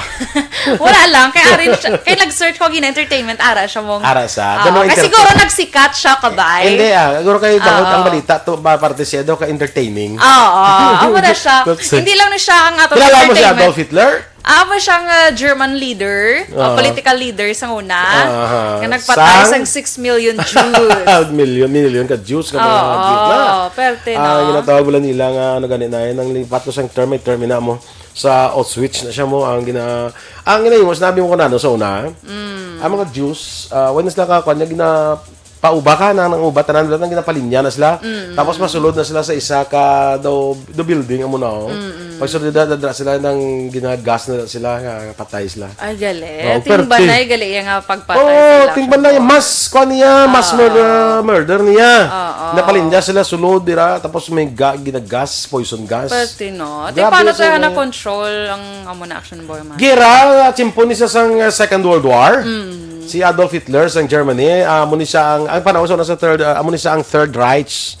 Wala lang, kay arin siya, kay nag-search ko gina entertainment, ara siya mong Ara siya. Ah, Ganun kay inter- siguro nagsikat siya, kabay. Hindi, ah, siguro kay bangod Oo. ang balita to, ba, parte siya daw ka entertaining. Oo, amo na siya. That's it. Hindi lang na siya ang ato Kilala mo si entertainment. Adolf Hitler? Amo siyang, ah, German leader, ah, Oo. political leader sa una. Aha. Nga nagpatay Sang? sang six million Jews. Million, million ka Jews ka mga Oo, Jews na. perte, Ah, no? ginatawag mo lang nila nga, ano gani na, yun ang lipat ko sang term, may term na mo. Sa Auschwitz na siya mo, ang gina-, ang gina-, mo, sinabi mo ko na, no, sa una, Mm. ang mga Jews, ah, when sila ka, kwan, yung gina-, pauba ka na, nang uba, tanan, nang ginapalinya na sila. Mm. Tapos masulod na sila sa isa ka, daw, daw building, amo na, oh. Mm, mm. Pagsulod na, dadra sila nang ginagas na sila, nga patay sila. Ay, gali. Oh, Tingbanay, perte. gali, yung nga pagpatay Oo, sila. tingbanay, mas, kwan niya, mas Oo. mur-, uh, murder niya. Oo. Napalinya sila, sulod, dira, tapos may ga-, ginagas, poison gas. Perte, no? Di Grabe paano yung tayo sa na-control ang amo na Action Boy man? Gira, tiyempo ni sa sang, uh, Second World War. Mm. Si Adolf Hitler sa Germany, ah, amo ni siya ang, ang panahon sa, sa third, ah, amo ni siya ang Third Reich.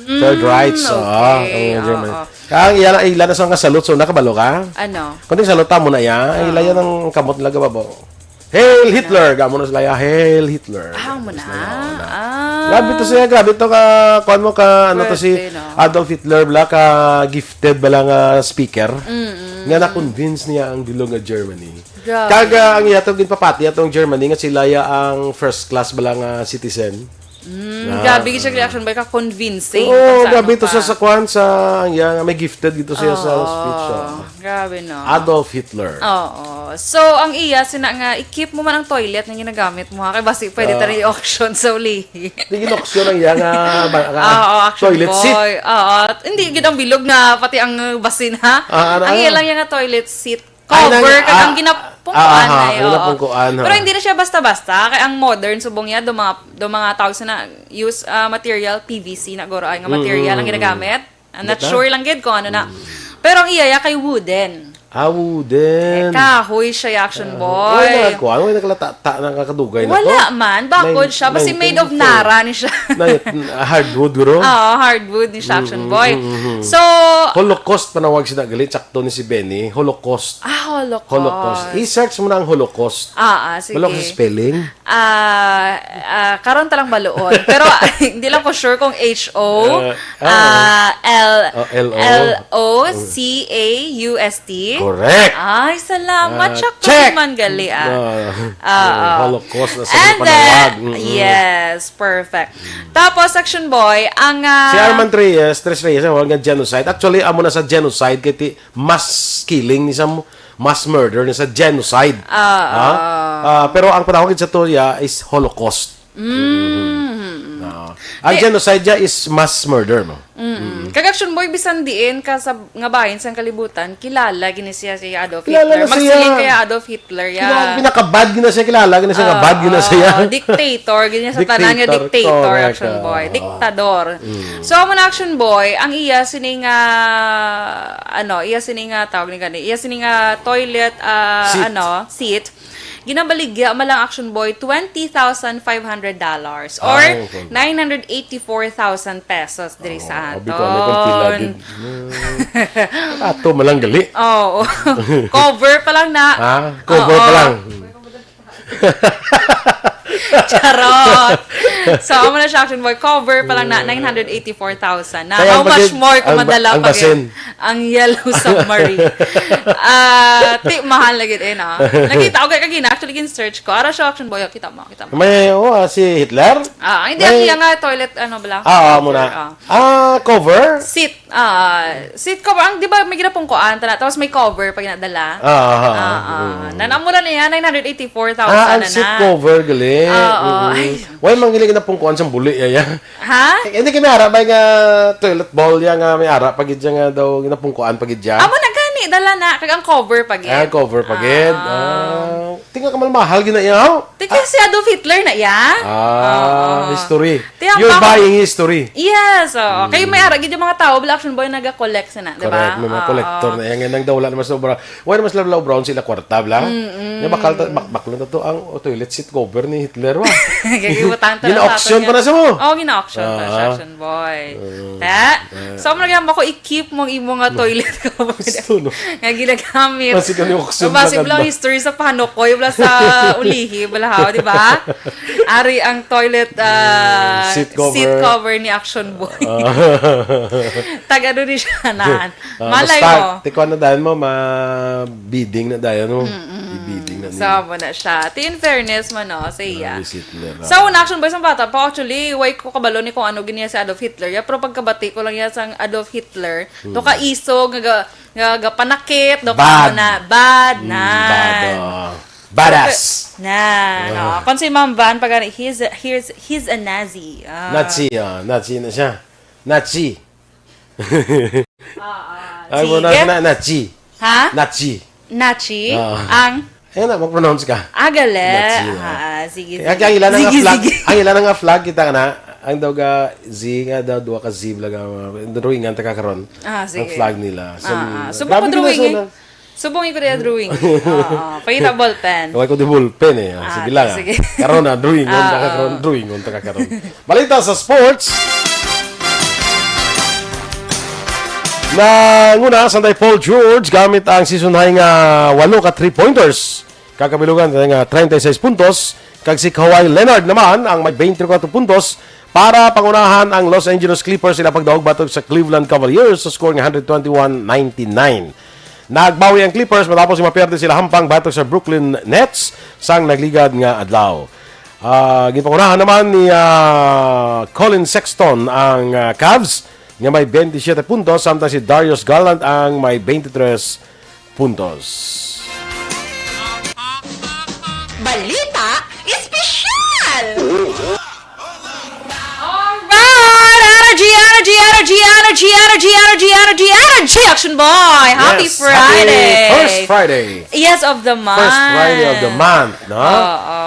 Third Reich, oo, okay, ang Germany. Oo. Kaya ang ila, ila na sa nga salute, so nakabalo ka? Ano? Kung di salute mo na iya, ang ila yan ang kamot nila gababaw. Hail Hitler! Gamo na sila ya, Hail Hitler. Ah, mo na. Sila, oo na. Ah. Grabe to siya, grabe to ka, kuwan mo ka, ano to si Grabe, no? Adolf Hitler, bala ka gifted bala nga speaker. Mm-mm. Nga na-convince niya ang bilog nga Germany. Grabe. Kag, ah, ang iya to, ginpapati atong Germany nga sila ya ang first class bala nga citizen. Mm, Ah. grabe gid siya reaction ba ka convincing. Oo, Kung sa grabe ano to siya pa. sa kwan, sa, ang iya nga may gifted gito siya sa Oo, speech, ah. grabe, no? Adolf Hitler. Oo. So, ang iya, sina nga, i-keep mo man ang toilet nga ginagamit mo, ha? Kay basi pwede Ah. tayo i-auction sa ulihi. Di gin-auction ang iya nga, ba, nga Oo, auction toilet seat. boy. Oo. Hindi, gid ang bilog nga, pati ang basin, ha? Ah, ano, Ang ano? iya lang yung nga toilet seat. Ay, Cover nang-, ka ng ah, ginapungkuan ah, aha, na yun. ginapungkuan, ha. Pero hindi na siya basta-basta. Kaya ang modern, subong niya, do mga, do mga tao sa na use ah, material, P V C na guro ay nga material ang Mm, mm, ginagamit. I'm not Bata? sure lang gid kung ano na. Mm. Pero ang iya, iya kay wooden. Ah, wooden. Eh, kahoy siya, Action Ah, Boy. wala na, kuwan, wala na kalata-, ta-, nakakadugay na Wala to. man, bakod Nine-, siya. Basi made of nineteen four. nara ni siya. Na, ah, hardwood, guro? Oo, hardwood ni siya, Action Mm, Boy. mm, mm, mm. So, Holocaust, panawag siya na gali, tsakto ni si Benny. Holocaust. Ah, Holocaust. Holocaust. I-search mo na ang Holocaust. Ah, ah, sige. Wala ko sa spelling. Ah, ah, karon ta lang baluon. Pero hindi lang ko sure kung H O, Ah, ah, ah. L, Oh, L O. L O C A U S T. Correct. Ay, salamat. Ah, Siya check. man gali, ah. Ah, Ah, ah. Holocaust na sa And panawag. then, Mm-mm. yes, perfect. Tapos, Action Boy, ang, ah, Si Arman Reyes, Tres Reyes, ang nga genocide. Actually, amo na sa genocide, kay ti-, mass killing ni sa mo-, mass murder ni sa genocide. Ah, Ha? ah. Ah, pero ang panawag sa to ya is Holocaust. Mm. Ah. Ang Di- genocide ya is mass murder, no? Mm. Kag Action Boy, bisan diin ka sa nga bahin sang kalibutan, kilala gini siya si Adolf Kilala Hitler. na siya. Magsiling kaya Adolf Hitler ya. Kina-, pinakabad gina siya, kilala gina siya nga bad gina siya. Ah, dictator, gini sa tanan nga Dictator, dictator, correct, Action ah. Boy. Diktador. Mm. So, amo na, Action Boy, ang iya sini nga, ano, iya sini nga tawag ni gani, iya sini nga toilet, ah, Seat. ano, seat. Ginabaligya man lang, Action Boy, twenty thousand five hundred dollars or Ay, okay. nine hundred eighty-four thousand pesos diri sa Oh, abi ko, ano kung pila aton. gid? Hmm. Ato man lang gali. Oo. Cover pa lang na. Ha? Cover Oo. pa lang. Charot. So, amo na siya, Action Boy. Cover pa lang na, nine hundred eighty-four thousand na. Kaya How ang much bagay, more kung ang ba-, madala ang pa basin? gid ang Yellow Submarine? Ah, ti, mahal na gid eh, no? Nakita ko kay kagina, actually, gin-search ko. Ara siya, Action Boy, kita mo, kita mo. May, oh, ah, si Hitler? Ah, hindi, ang May iya nga toilet, ano, bala? Ah, ah, muna. Ah. Ah, cover? Seat, ah, seat cover. Ang, di ba, may ginapungkuan, tana, tapos may cover pag ginadala. Ah, ah, ah. Ah, ah. Mm. Nanamura niya, nine hundred eighty-four thousand Ah, ang na seat na. cover, gali. Ah, oo. Mm-mm. Ay. Why man gini ginapungkuan sa buli, yaya? Ha? Eh, hindi kami ara ba nga toilet bowl ya nga may ara pa gid siya nga daw ginapungkuan pa gid siya? Amo na gani, dala na, kag ang cover pa gid. Ah, cover pa gid. Ah. Ah, tinga ka mahal-mahal gid na iya, oh. Tika si Adolf Hitler na iya? Ah, Oo. history. Tiyan You're ba? buying history. Yes, oo. Mm. Kay may ara gid yung mga tao, Black Action Boy, naga-collect sina, di ba? Correct, may mga Oo. collector na yan. Ngayon, ang daw wala naman sa obra. Wala naman sila brown sila kwarta, bla? Mm-mm. Nga bakal ta-, bak-, bakal na to ang, oh, toilet seat cover ni Hitler, wa? Kaya ibutang to Gina-auction sa pa na sa mo. Oh, gina-auction pa Ah. siya, Action Boy. Mm. Ta? Ta. So, mo lagi ako, i-keep mo ang imo nga toilet cover. Gusto, no? Nga ginagamit. Basi ka ni auction Basi pa lang ganda. history sa panukoy, bla sa ulihi, bla ha, di ba? Ari ang toilet, ah, Mm, seat cover. seat cover ni Action Boy. Ah. Tag ano ni siya na. Ah, Malay basta, mo. tikuan na dahil mo, ma-bidding na dahil mo. Mm-mm. I-bidding na So, niya. mo na siya. Ti, in fairness mo, no, sa iya. Ah, si Hitler, ah. Sa una, Action Boy, sa bata pa, actually, way ko kabalo ni kung ano giniya si Adolf Hitler. Ya, pero pagkabati ko lang ya sang Adolf Hitler, Hmm. to ka isog, nga, ga-, nga, gapanakit, do Bad. ka na, bad Hmm, na. bad, oh. Badass. Na, no. Ah. Kung si Ma'am Van, pag ano, he's a, he's, he's a Nazi. Ah. Nazi, ah. Nazi na siya. Nazi. Ah, ah. Ay, mo na, Sige. na, Nazi. Ha? Nazi. Nazi? Ah. Ang? Ayan na, mag-pronounce ka. Ah, gali. Nazi, ah. Ah, sige, Kaya sige. ang ilan nga Sige, flag, sige. ang ilan nga flag, kita ka na, ang daw ga Z nga daw, duha ka Z, blaga, drawingan ta ka karon. Ah, Ang sige. flag nila. So, Ah, ah. So, grabe gid na drawing sa eh. una. So, Subong ko diya drawing. Oo. Pangita ballpen. Wala ko di ballpen eh. Ah, Ah, sige lang. Ah. Sige. Karon na, drawing. Ah, Unta ka karon, oo. Drawing. Unta ka karon. Balita sa sports. Nanguna, Sanday Paul George, gamit ang season high nga walo ka three-pointers. Kakabilugan nga treinta y seis puntos, kag si Kawhi Leonard naman ang may twenty-four puntos para pangunahan ang Los Angeles Clippers sila pagdaog batok sa Cleveland Cavaliers sa score nga one twenty-one ninety-nine. Nagbawi ang Clippers matapos nga mapiyerde sila hampang batok sa Brooklyn Nets sang nagligad nga adlaw. Ah, ginpangunahan naman ni, ah, Collin Sexton ang, ah, Cavs nga may twenty-seven puntos, samtang si Darius Garland ang may twenty-three puntos. Balita Espesyal! Alright! Energy, energy, energy, energy, energy, energy, energy, energy, Action Boy! Happy Yes, happy Friday! First Friday. Yes, of the month. First Friday of the month, no? Oo.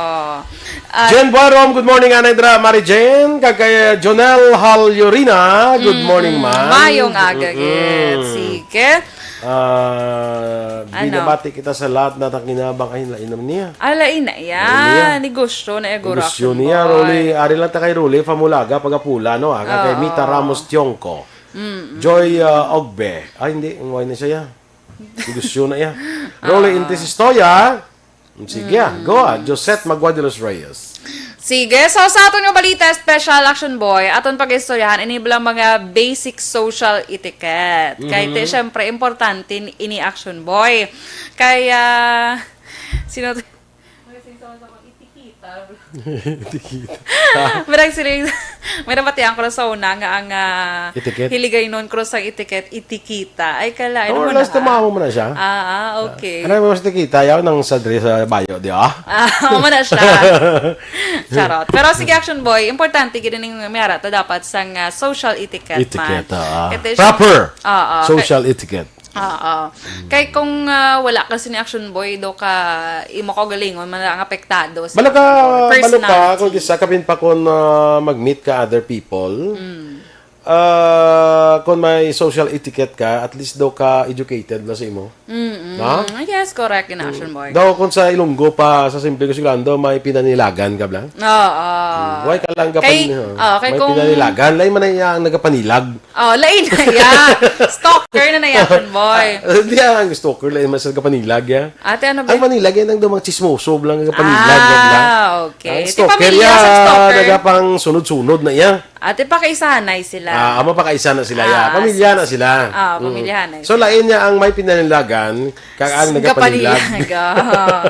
Ah, Jen Boyrom, good morning, Anay Dra, Mary Jane. Kag kay Jonel Halyurina, good morning, ma'am. Mayong aga, gid. Sige. Ah, Ano? Binabati kita sa lahat na takinabang. Ay, lain naman niya. Ala, ina Ano niya? yan. Negosyo na, eh, guro, Negosyo Action niya, Boy. Rolly. Ari lang ta kay Rolly Famulaga, pag-apula, no? Aga kay Oo. Mita Ramos Tiongco. Joy ah, Ogbe. Ay, hindi. Ang wine na siya. Negosyo na iya. Rolly Oo. Intis Istoya. Sige, ah, go, ah. Josette Magua de los Reyes. Sige, so sa aton nga balita, special, Action Boy, aton pag-istoryahan, ini bala mga basic social etiquette. Kay, te, syempre, importante ni-, ini, Action Boy. Kay, ah, sino to? Murag sila yung, may nabatian ko na sa una nga ang, ah, Etiquette? Hiligaynon ko sa etiquette, itikita. Ay, kala, ano Or mo last na, ha? Tumawa mo na siya. Ah, ah, okay. Ano mo sa tikita? Yaw nang sa dre sa bayo, di ah? Ah, amo na siya. Charot. Pero sige, Action Boy, importante gid ning may ara ta dapat sang, ah, social etiquette, Etiquette, man. ah. Kaya te- Proper Oo, social etiquette. Oo. Kay kung, ah, wala kasi ni Action Boy, do ka imo kaugalingon man ang apektado sa Balo ka, personality. Balo ka, kung kisa, kapin pa kung ah, mag-meet ka other people, ah, kung may social etiquette ka, at least daw ka educated na sa imo. Mm-mm. Ha? Yes, correct in Action Boy. Daw kung sa Ilonggo pa, sa simple ko sigurando, may pinanilagan ka bla? Oo. Why ka lang Kay, kapan-, oh, kay may kung, pinanilagan? Lain man na iya ang nagapanilag. Oh, lain na ya. Stalker na na ya, Action Boy. Ah, hindi ang stalker, lain man sa kapanilag, ya. Ate, ano ba? Ang panilag, yan ang daw mga chismoso lang ang kapanilag, ya, bla. Ah, okay. Ang Ti stalker, pamilya ya, sa stalker. Nagapang sunod-sunod na iya. Ate, pakaisahanay sila. Ah, amo pakaisahan na sila, ya. Ah, Pamilya s- na sila. Ah, Mm. pamilyahan na So, sila. Lain niya ang may pinanilagan, kag ang nagapanilag. Gapanilag, ah.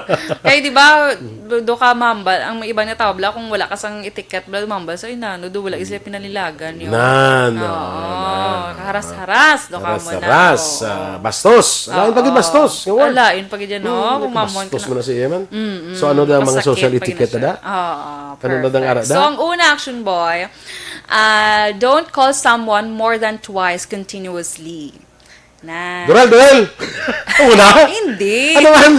Kay, di ba, do, do ka mahambal, ang iba nga tao, bla, kung wala ka sang etiquette, bla, mahambal, so, inano, do, wala sila pinanilagan, yun. Nan, Oo, oh, nan. kaharas-haras, do ka mo na. Haras-haras, Oo. Ah, bastos. Alain pa gid Oo. Bastos. Nga word. Alain pa gid yan, no? Hmm, Kung mamon ka bastos na. Mo na siya, man. Mm-mm. So, ano na ang mga Pasakit social pa gid etiquette siya. na da? Oo, Ano na dang perfect. ara da? So, ang una, Action Boy, ah, don't call someone more than twice continuously. Na. Dural, dural! Una? Hindi. Ano man?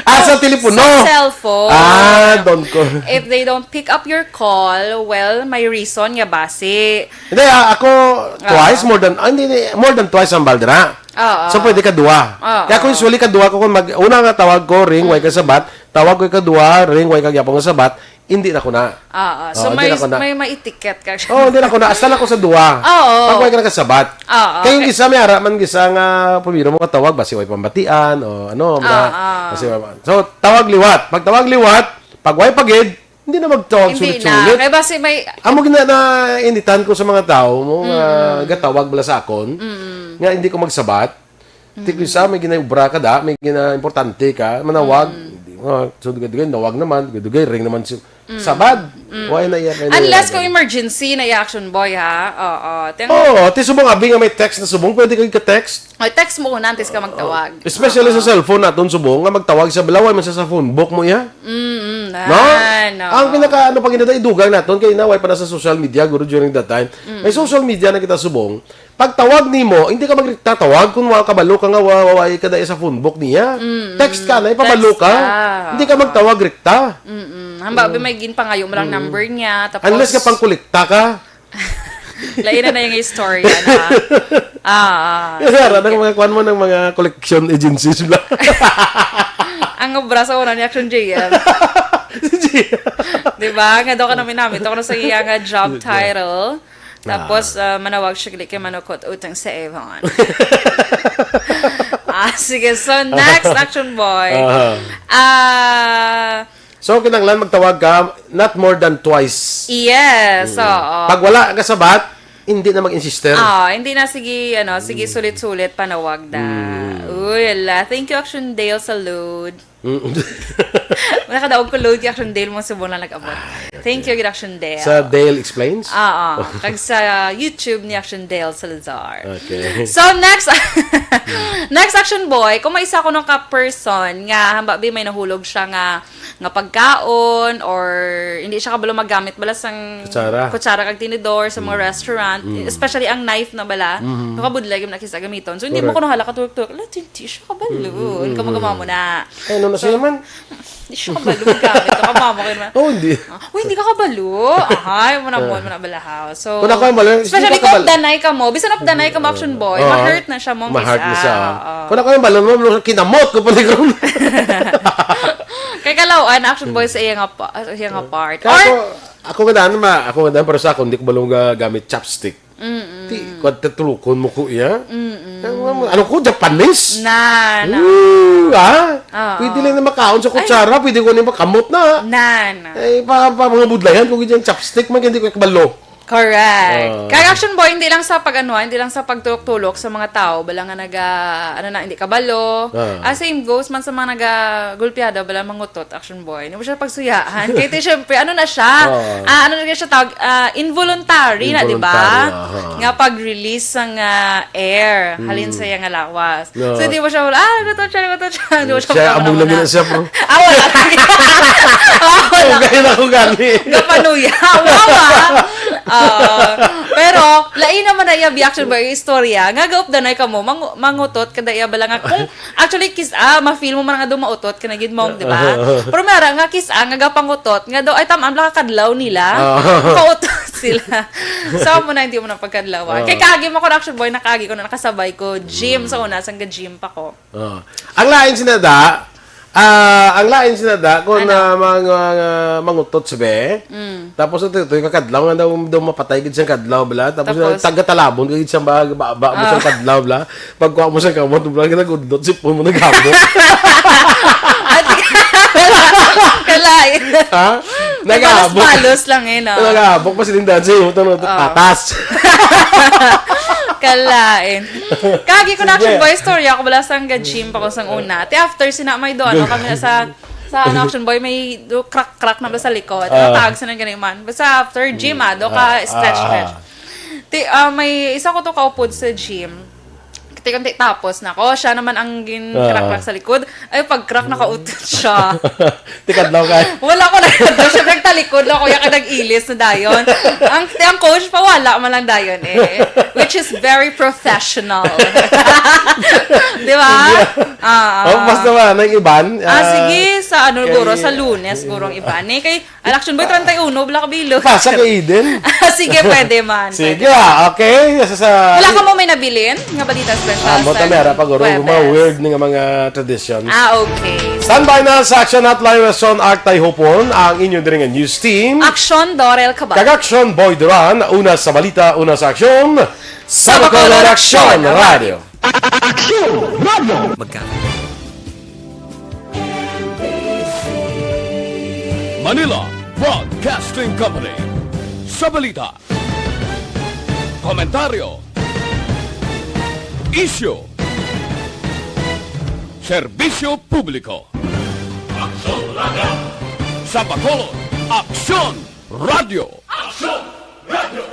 Ah, sa telepono? Sa cellphone. Ah, don't call. If they don't pick up your call, well, may reason nga basi. Hindi, ah, ako twice, more than, ah, hindi, hindi, more than twice ang baldra. Oo. So, pwede ka duha. Oo. Kaya kung usually ka duha ko, kung mag, una nga tawag ko, ring, way ka sabat, tawag ko ka duha, ring, way ka gyapon nga sabat, hindi na ko na. Oo. So, Oo, may, hindi na ko na. may ma-etiquette ka siya. Oh, hindi na ko na. Hasta na ko sa duha. Oo. Pag way ka nakasabat. Oo. Kaya yung isa, may ara man gisa nga pumiro mo katawag, basi way pambatian, o ano, mga, Oo. basi way pa-, so, tawag liwat. Pag tawag liwat, pag way pagid, hindi na magtawag Hindi sulit-sulit. na. Kaya basi may Amo gina na inditan ko sa mga tao mo nga gatawag bala sa akon nga hindi ko magsabat. Ti ko sa may ginaubra ka da, may gina importante ka, manawag. Hindi mo, so dugay-dugay nawag naman, dugay-dugay ring naman si sabad. Why na iya kay Unless nawagan? Kung emergency na i-action boy, ha? Oo. Tiyang, Oo, ti subong abi nga may text na subong, pwede kag ka-text. Ay, text mo una antes ka magtawag. Especially sa cellphone naton subong nga magtawag sa balaway man sa, sa phone book mo iya. Mm, No? ah, no. Ang pinaka ano pa ginada idugang naton kay naway pa na sa social media guro during that time. May social media na kita subong. Pagtawag nimo, hindi ka magtatawag kung wa kabalo ka nga wa- wa- wa- ka dai sa phone book niya. Text ka na ipabalo Text ka. ka. Hindi ka magtawag rekta. Mm-mm. Hamba, may ginpangayo mo lang number niya, tapos Unless ka pangkulikta ka. Lain na na yung istorya na. Ah, Kaya sige. Ng mga kwan mo ng mga collection agencies lang. Ang obra sa una ni Action J M. Sige. Di ba? Nga daw ka namin namin. Ito ko na sa iya nga job Sige. Title. Tapos, Ah. uh, manawag siya gali kay Manukot Utang sa Avon. Ah, sige. So, next, Action Boy. Aha. Ah, So, kinahanglan magtawag ka not more than twice. Yes, Mm. oo. Pag wala ka sabat, hindi na mag-insister. Ah, hindi na sige, ano, sige, Mm. sulit-sulit panawag na. Mm. Uy, ala. Thank you, Action Dale, sa load. Mm. Nakadaog ko load kay Action Dale, mga subong lang nag-abot. Ay, okay. Thank you, Action Dale. Sa Dale Explains? Oo. Kag sa YouTube ni Action Dale Salazar. Okay. So, next, next, Action Boy, kung may isa ko nung ka-person nga, hamba, bi, may nahulog siya nga nga pagkaon or hindi siya kabalo maggamit bala sang Kutsara. Kutsara kag tinidor sa mga Mm. restaurant, Mm. especially ang knife na bala, Mm. nakabudlay gyud na kisa gamiton. So, hindi mo Correct. kuno hala katurok-turok, "Ala, hindi siya kabalo." Mm, mm, Ka mm, magamamo mm. na. Eh, ano na So, siya man? Hindi siya kabalo gamit. Ito, kamamo kayo naman. Oh, hindi. Ah, "Uy, hindi ka kabalo." Ahay, mo na, mo na bala, ha. So, Kung ako yung balo, hindi especially ka kung kabalo. Danay ka mo, bisan of danay ka mo, Action Boy, Oo. ma-hurt na siya mong Ma-hurt na isa. siya, ah. Oo. Kung ako yung balo, mo, kinamot ko pa ni Kay kalawan, Action Boy, sa iya nga pa-, sa iya nga part. Kaya Or ako, ako nga daan, ma-, ako nga daan, pero sa ako, hindi ko balong ga-, gamit chopstick. Mm-mm. Ti, kung tatulukon mo ko iya? Mm-mm. Ano, ano ko, Japanese? Na, na. Ooh, ah? Oo. Pwede lang na makaon sa Ay. kutsara, pwede ko na makamot na. Na, na. Ay, pa, pa, mga budlayan, kung yung chopstick, man, hindi ko kabalo. Correct. Ah. Kaya Action Boy, hindi lang sa pag-ano, hindi lang sa pagtulok-tulok sa mga tao, bala nga naga, ano na, hindi kabalo. Ah. Ah, same goes man sa mga naga-gulpiado, bala mangutot, Action Boy. Hindi mo siya pagsuyaan. Kaya ito, syempre, ano na siya? Ah. Ah, ano na siya tawag? Ah, involuntary na, di ba? Involuntary, aha. Nga pag-release sang, ah, air, halin Hmm. sa iya nga lawas. No. So, di mo siya, "Ah, gutot siya, gutot siya." Di mo siya Siya, makauna-una. Amo lang yun siya, bro. Ah, wala. Ah, wala. Kaya na ako gani. Gapanuya. Wawa. Ah, pero, lain naman na iya reaction ba, yung istorya. Nga gaupdanay ka mo, mangu-, mangutot ka da iya bala nga. Kung, actually, kis-, ah, ma-feel mo man nga daw mautot ka na gid mong, di ba? Pero mara nga kis-, ah, nga gapangutot, nga daw, ay, tamaan bala ka kadlaw nila. Ah. Pautot sila. So, amo na, hindi mo na pagkadlawan. Ah. Kay kaagi mo ko, Action Boy, nakaagi ko na nakasabay ko. Gym, Mm. sa una, sang ga-gym pa ko. Oh. Ang lain sina da, ah, ang lain sina da kung Ano? na mga, mga mangutot si be. Mm. Tapos ito, ito, yung kakadlaw nga daw, daw mapatay gid siyang kadlaw, bala. Tapos, Tapos? taga-talabon gid siyang ba, ba, ba, mo Ah. siyang kadlaw, bala. Pagkuha mo siyang kamot, bala, ginagudlot, sipon mo, naghabok. At, kalain. Ha? Naghabok. Balos-balos lang eh, no? Naghabok, mas lindan sa'yo, ito, no, Ah. patas. Kalain. Kagi ko na Sige. Action Boy story. Ako bala sang ga-gym pa ko sang una. Te after sina may do, ano, kami na sa, sa ano, Action Boy, may do crack-crack na ba sa likod? Ah. Natag sa nang ganun man. Basta after gym, ah, do ka Ah, stretch, ah, stretch. ah. Ti, ah, may isa ko to kaupod sa gym. Ti, kunti tapos na ko. Siya naman ang gin Ah. crack-crack sa likod. Ay, pag-crack, nakautot siya. Tikadlaw ka. Wala ko na yun. Siyempre, nagtalikod lang ako. Yung nag-ilis na dayon. Ang, ang coach pa, wala man lang dayon eh. Which is very professional. Di ba? Sige. Ah, ah. Oh, basta ba, nang iban? Ah, Ah, sige, sa ano, kay guro, sa Lunes, gurong iban. Eh, kay, Action Boy, treinta y uno, Black Bilo. Pasa kay Eden. Ah, sige, pwede man, Sige, pwede. ah, okay. Sa, sa Wala ka mo may nabilin? Nga balita special Ah, mo sa tamera pa, guro. Mga Huwebes. weird nga mga traditions. Ah, okay. Standby na sa Action Hotline, Rason Artay Hopon, ang inyo diri nga news team. Action, Dorel Cabal. Kag Action, Boy Duran. Una sa balita, una sa aksyon. Sa Bacolod, Action Radio. Action Radio. Magka- Manila Broadcasting Company. Sa balita, komentaryo, isyu, serbisyo publiko. Aksyon Radio. Sa Bacolod, Aksyon Radio. Aksyon Radio.